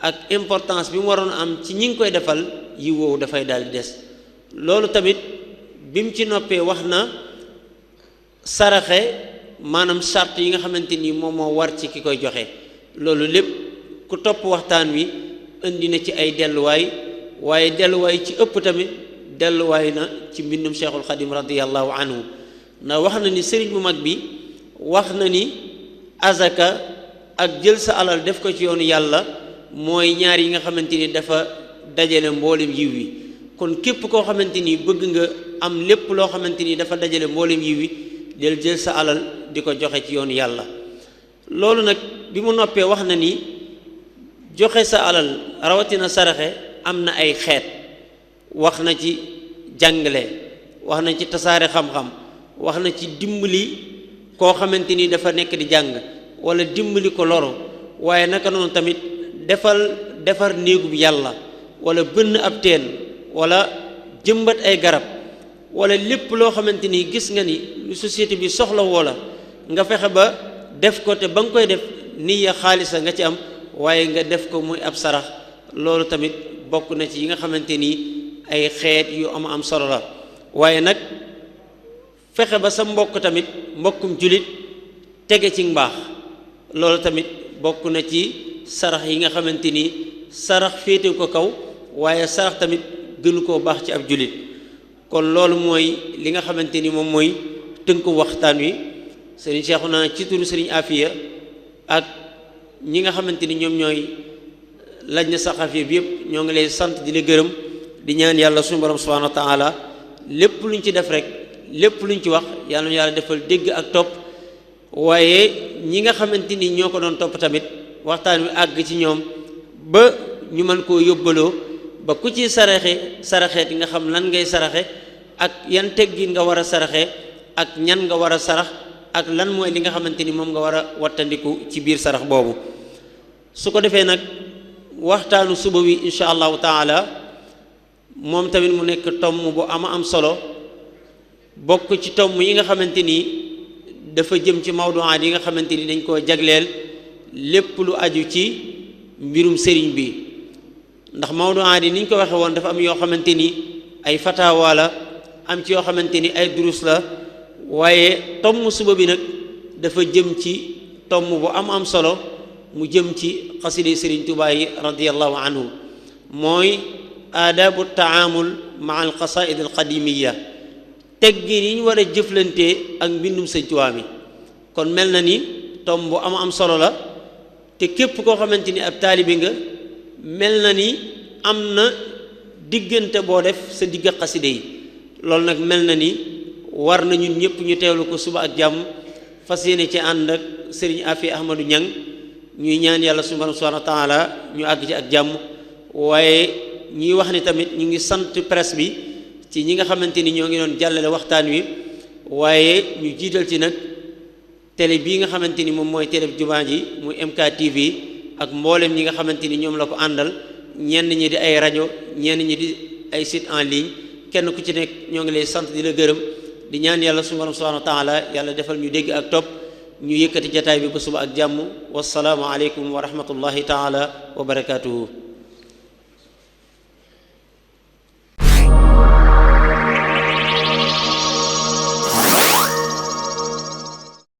ak importance bi mu waroon am ci ñi ngi koy defal yiw woowu dafay daal di des loolu tamit bi mu ci noppee wax na saraxe maanaam charte yi nga xamante ni moom moo war ci ki koy joxe loolu lépp ku topp waxtaan wi indi na ci ay delluwaay waaye delluwaay ci ëpp tamit delluwaay na ci mbindum Cheikhul Xadim radiyallahu anhu ndax wax na ni sëriñ bu mag bi wax na ni azaka ak jël sa alal def ko ci yoonu yàlla mooy ñaar yi nga xamante ni dafa dajale mboolem yiw wi kon képp koo xamante ni bëgg nga am lépp loo xamante ni dafa dajale mboolem yiw wi del jël sa alal di ko joxe ci yoonu yàlla loolu nag bi mu noppee wax na ni joxe sa alal rawatina saraxe am na ay xeet wax na ci jàngale wax na ci tasaare xam-xam wax na ci dimbali koo xamante ni dafa nekk di jàng wala dimbali ko loro waaye naka noonu tamit defar néegub yàlla wala bënn ab teen wala jëmbat ay garab wala lépp loo xamante ni gis nga ni lu société bi soxla woo la nga fexe ba def ko te ba nga koy def niya xaalisa nga ci am waaye nga def ko muy ab sarax loolu tamit bokk na ci yi nga xamante ni ay xeet yu am solo la waaye nag fexe ba sa mbokk tamit mbokkum julit tege ci mbaax loolu tamit bokk na ci sarax yi nga xamante ni sarax féete ko kaw waaye sarax tamit gënu koo baax ci ab julit kon loolu mooy li nga xamante ni moom mooy tënku waxtaan wi sëriñ Cheikhouna ci turu sëriñ Afiya ak ñi nga xamante ni ñoom ñooy lajna saxafiya bi yëpp ñoo ngi lay sant di la gërëm di ñaan yàlla suñu borom subhanahu wa taala lépp luñ ci def rek lépp luñ ci wax yàlla yàlla defal dégg ak topp waaye ñi nga xamante ni ñoo ko doon topp tamit waxtaan wi àgg ci ñoom ba ñu mën koo yóbbaloo ba ku ci saraxeet nga xam lan ngay saraxe ak yan teggin nga war a saraxe ak ñan nga war a sarax ak lan mooy li nga xamante ni moom nga war a wattandiku ci biir sarax boobu su ko defee nag waxtaanu suba wi insha allahu taala moom tamit mu nekk tomm bu am solo bokk ci tomm yi nga xamante ni dafa jëm ci mawduwaat yi nga xamante ni dañ koo jagleel lépp lu aju ci mbirum sëriñ bi ndax mawduwaat yi ni ñu ko waxe woon dafa am yoo xamante ni ay fatawa la am ci yoo xamante ni ay durus la waaye tomm suba bi nag dafa jëm ci tomm bu am solo mu jëm ci xasida sëriñ Tuubaa yi radiyallahu anhu mooy aadabu taamul maa al qasaid al qadimiya teggin yi ñu war a jëflantee ak mbindum sëñ Tuubaa mi kon mel na ni tom bu am solo la te képp koo xamante ni ab taalibe nga mel na ni am na diggante boo def sa digg xaside yi loolu nag mel na ni war na ñun ñëpp ñu teewlu ko suba ak jàmm fas yéene ci ànd ak sëriñ Afi Ahmadou Niang ñuy ñaan yàlla subhanahu wa taala ñu àgg ci ak jàmm waaye ñuy wax ni tamit ñu ngi sant presse bi ci ñi nga xamante ni ñoo ngi doon jàllale waxtaan wi waaye ñu jiital ci nag télé bii nga xamante ni moom mooy télé jumaa ji muy MKTV ak mboolem ñi nga xamante ni ñoom la ko àndal ñenn ñi di ay rajo ñenn ñi di ay site en ligne kenn ku ci nekk ñoo ngi lay sant di la gërëm di ñaan yàlla subhanahu wa taala yàlla defal ñu dégg ak topp ñu yëkkati jataay bi ba suba ak jàmm wassalaamu aleykum wa rahmatullahi taala wa barakatuhu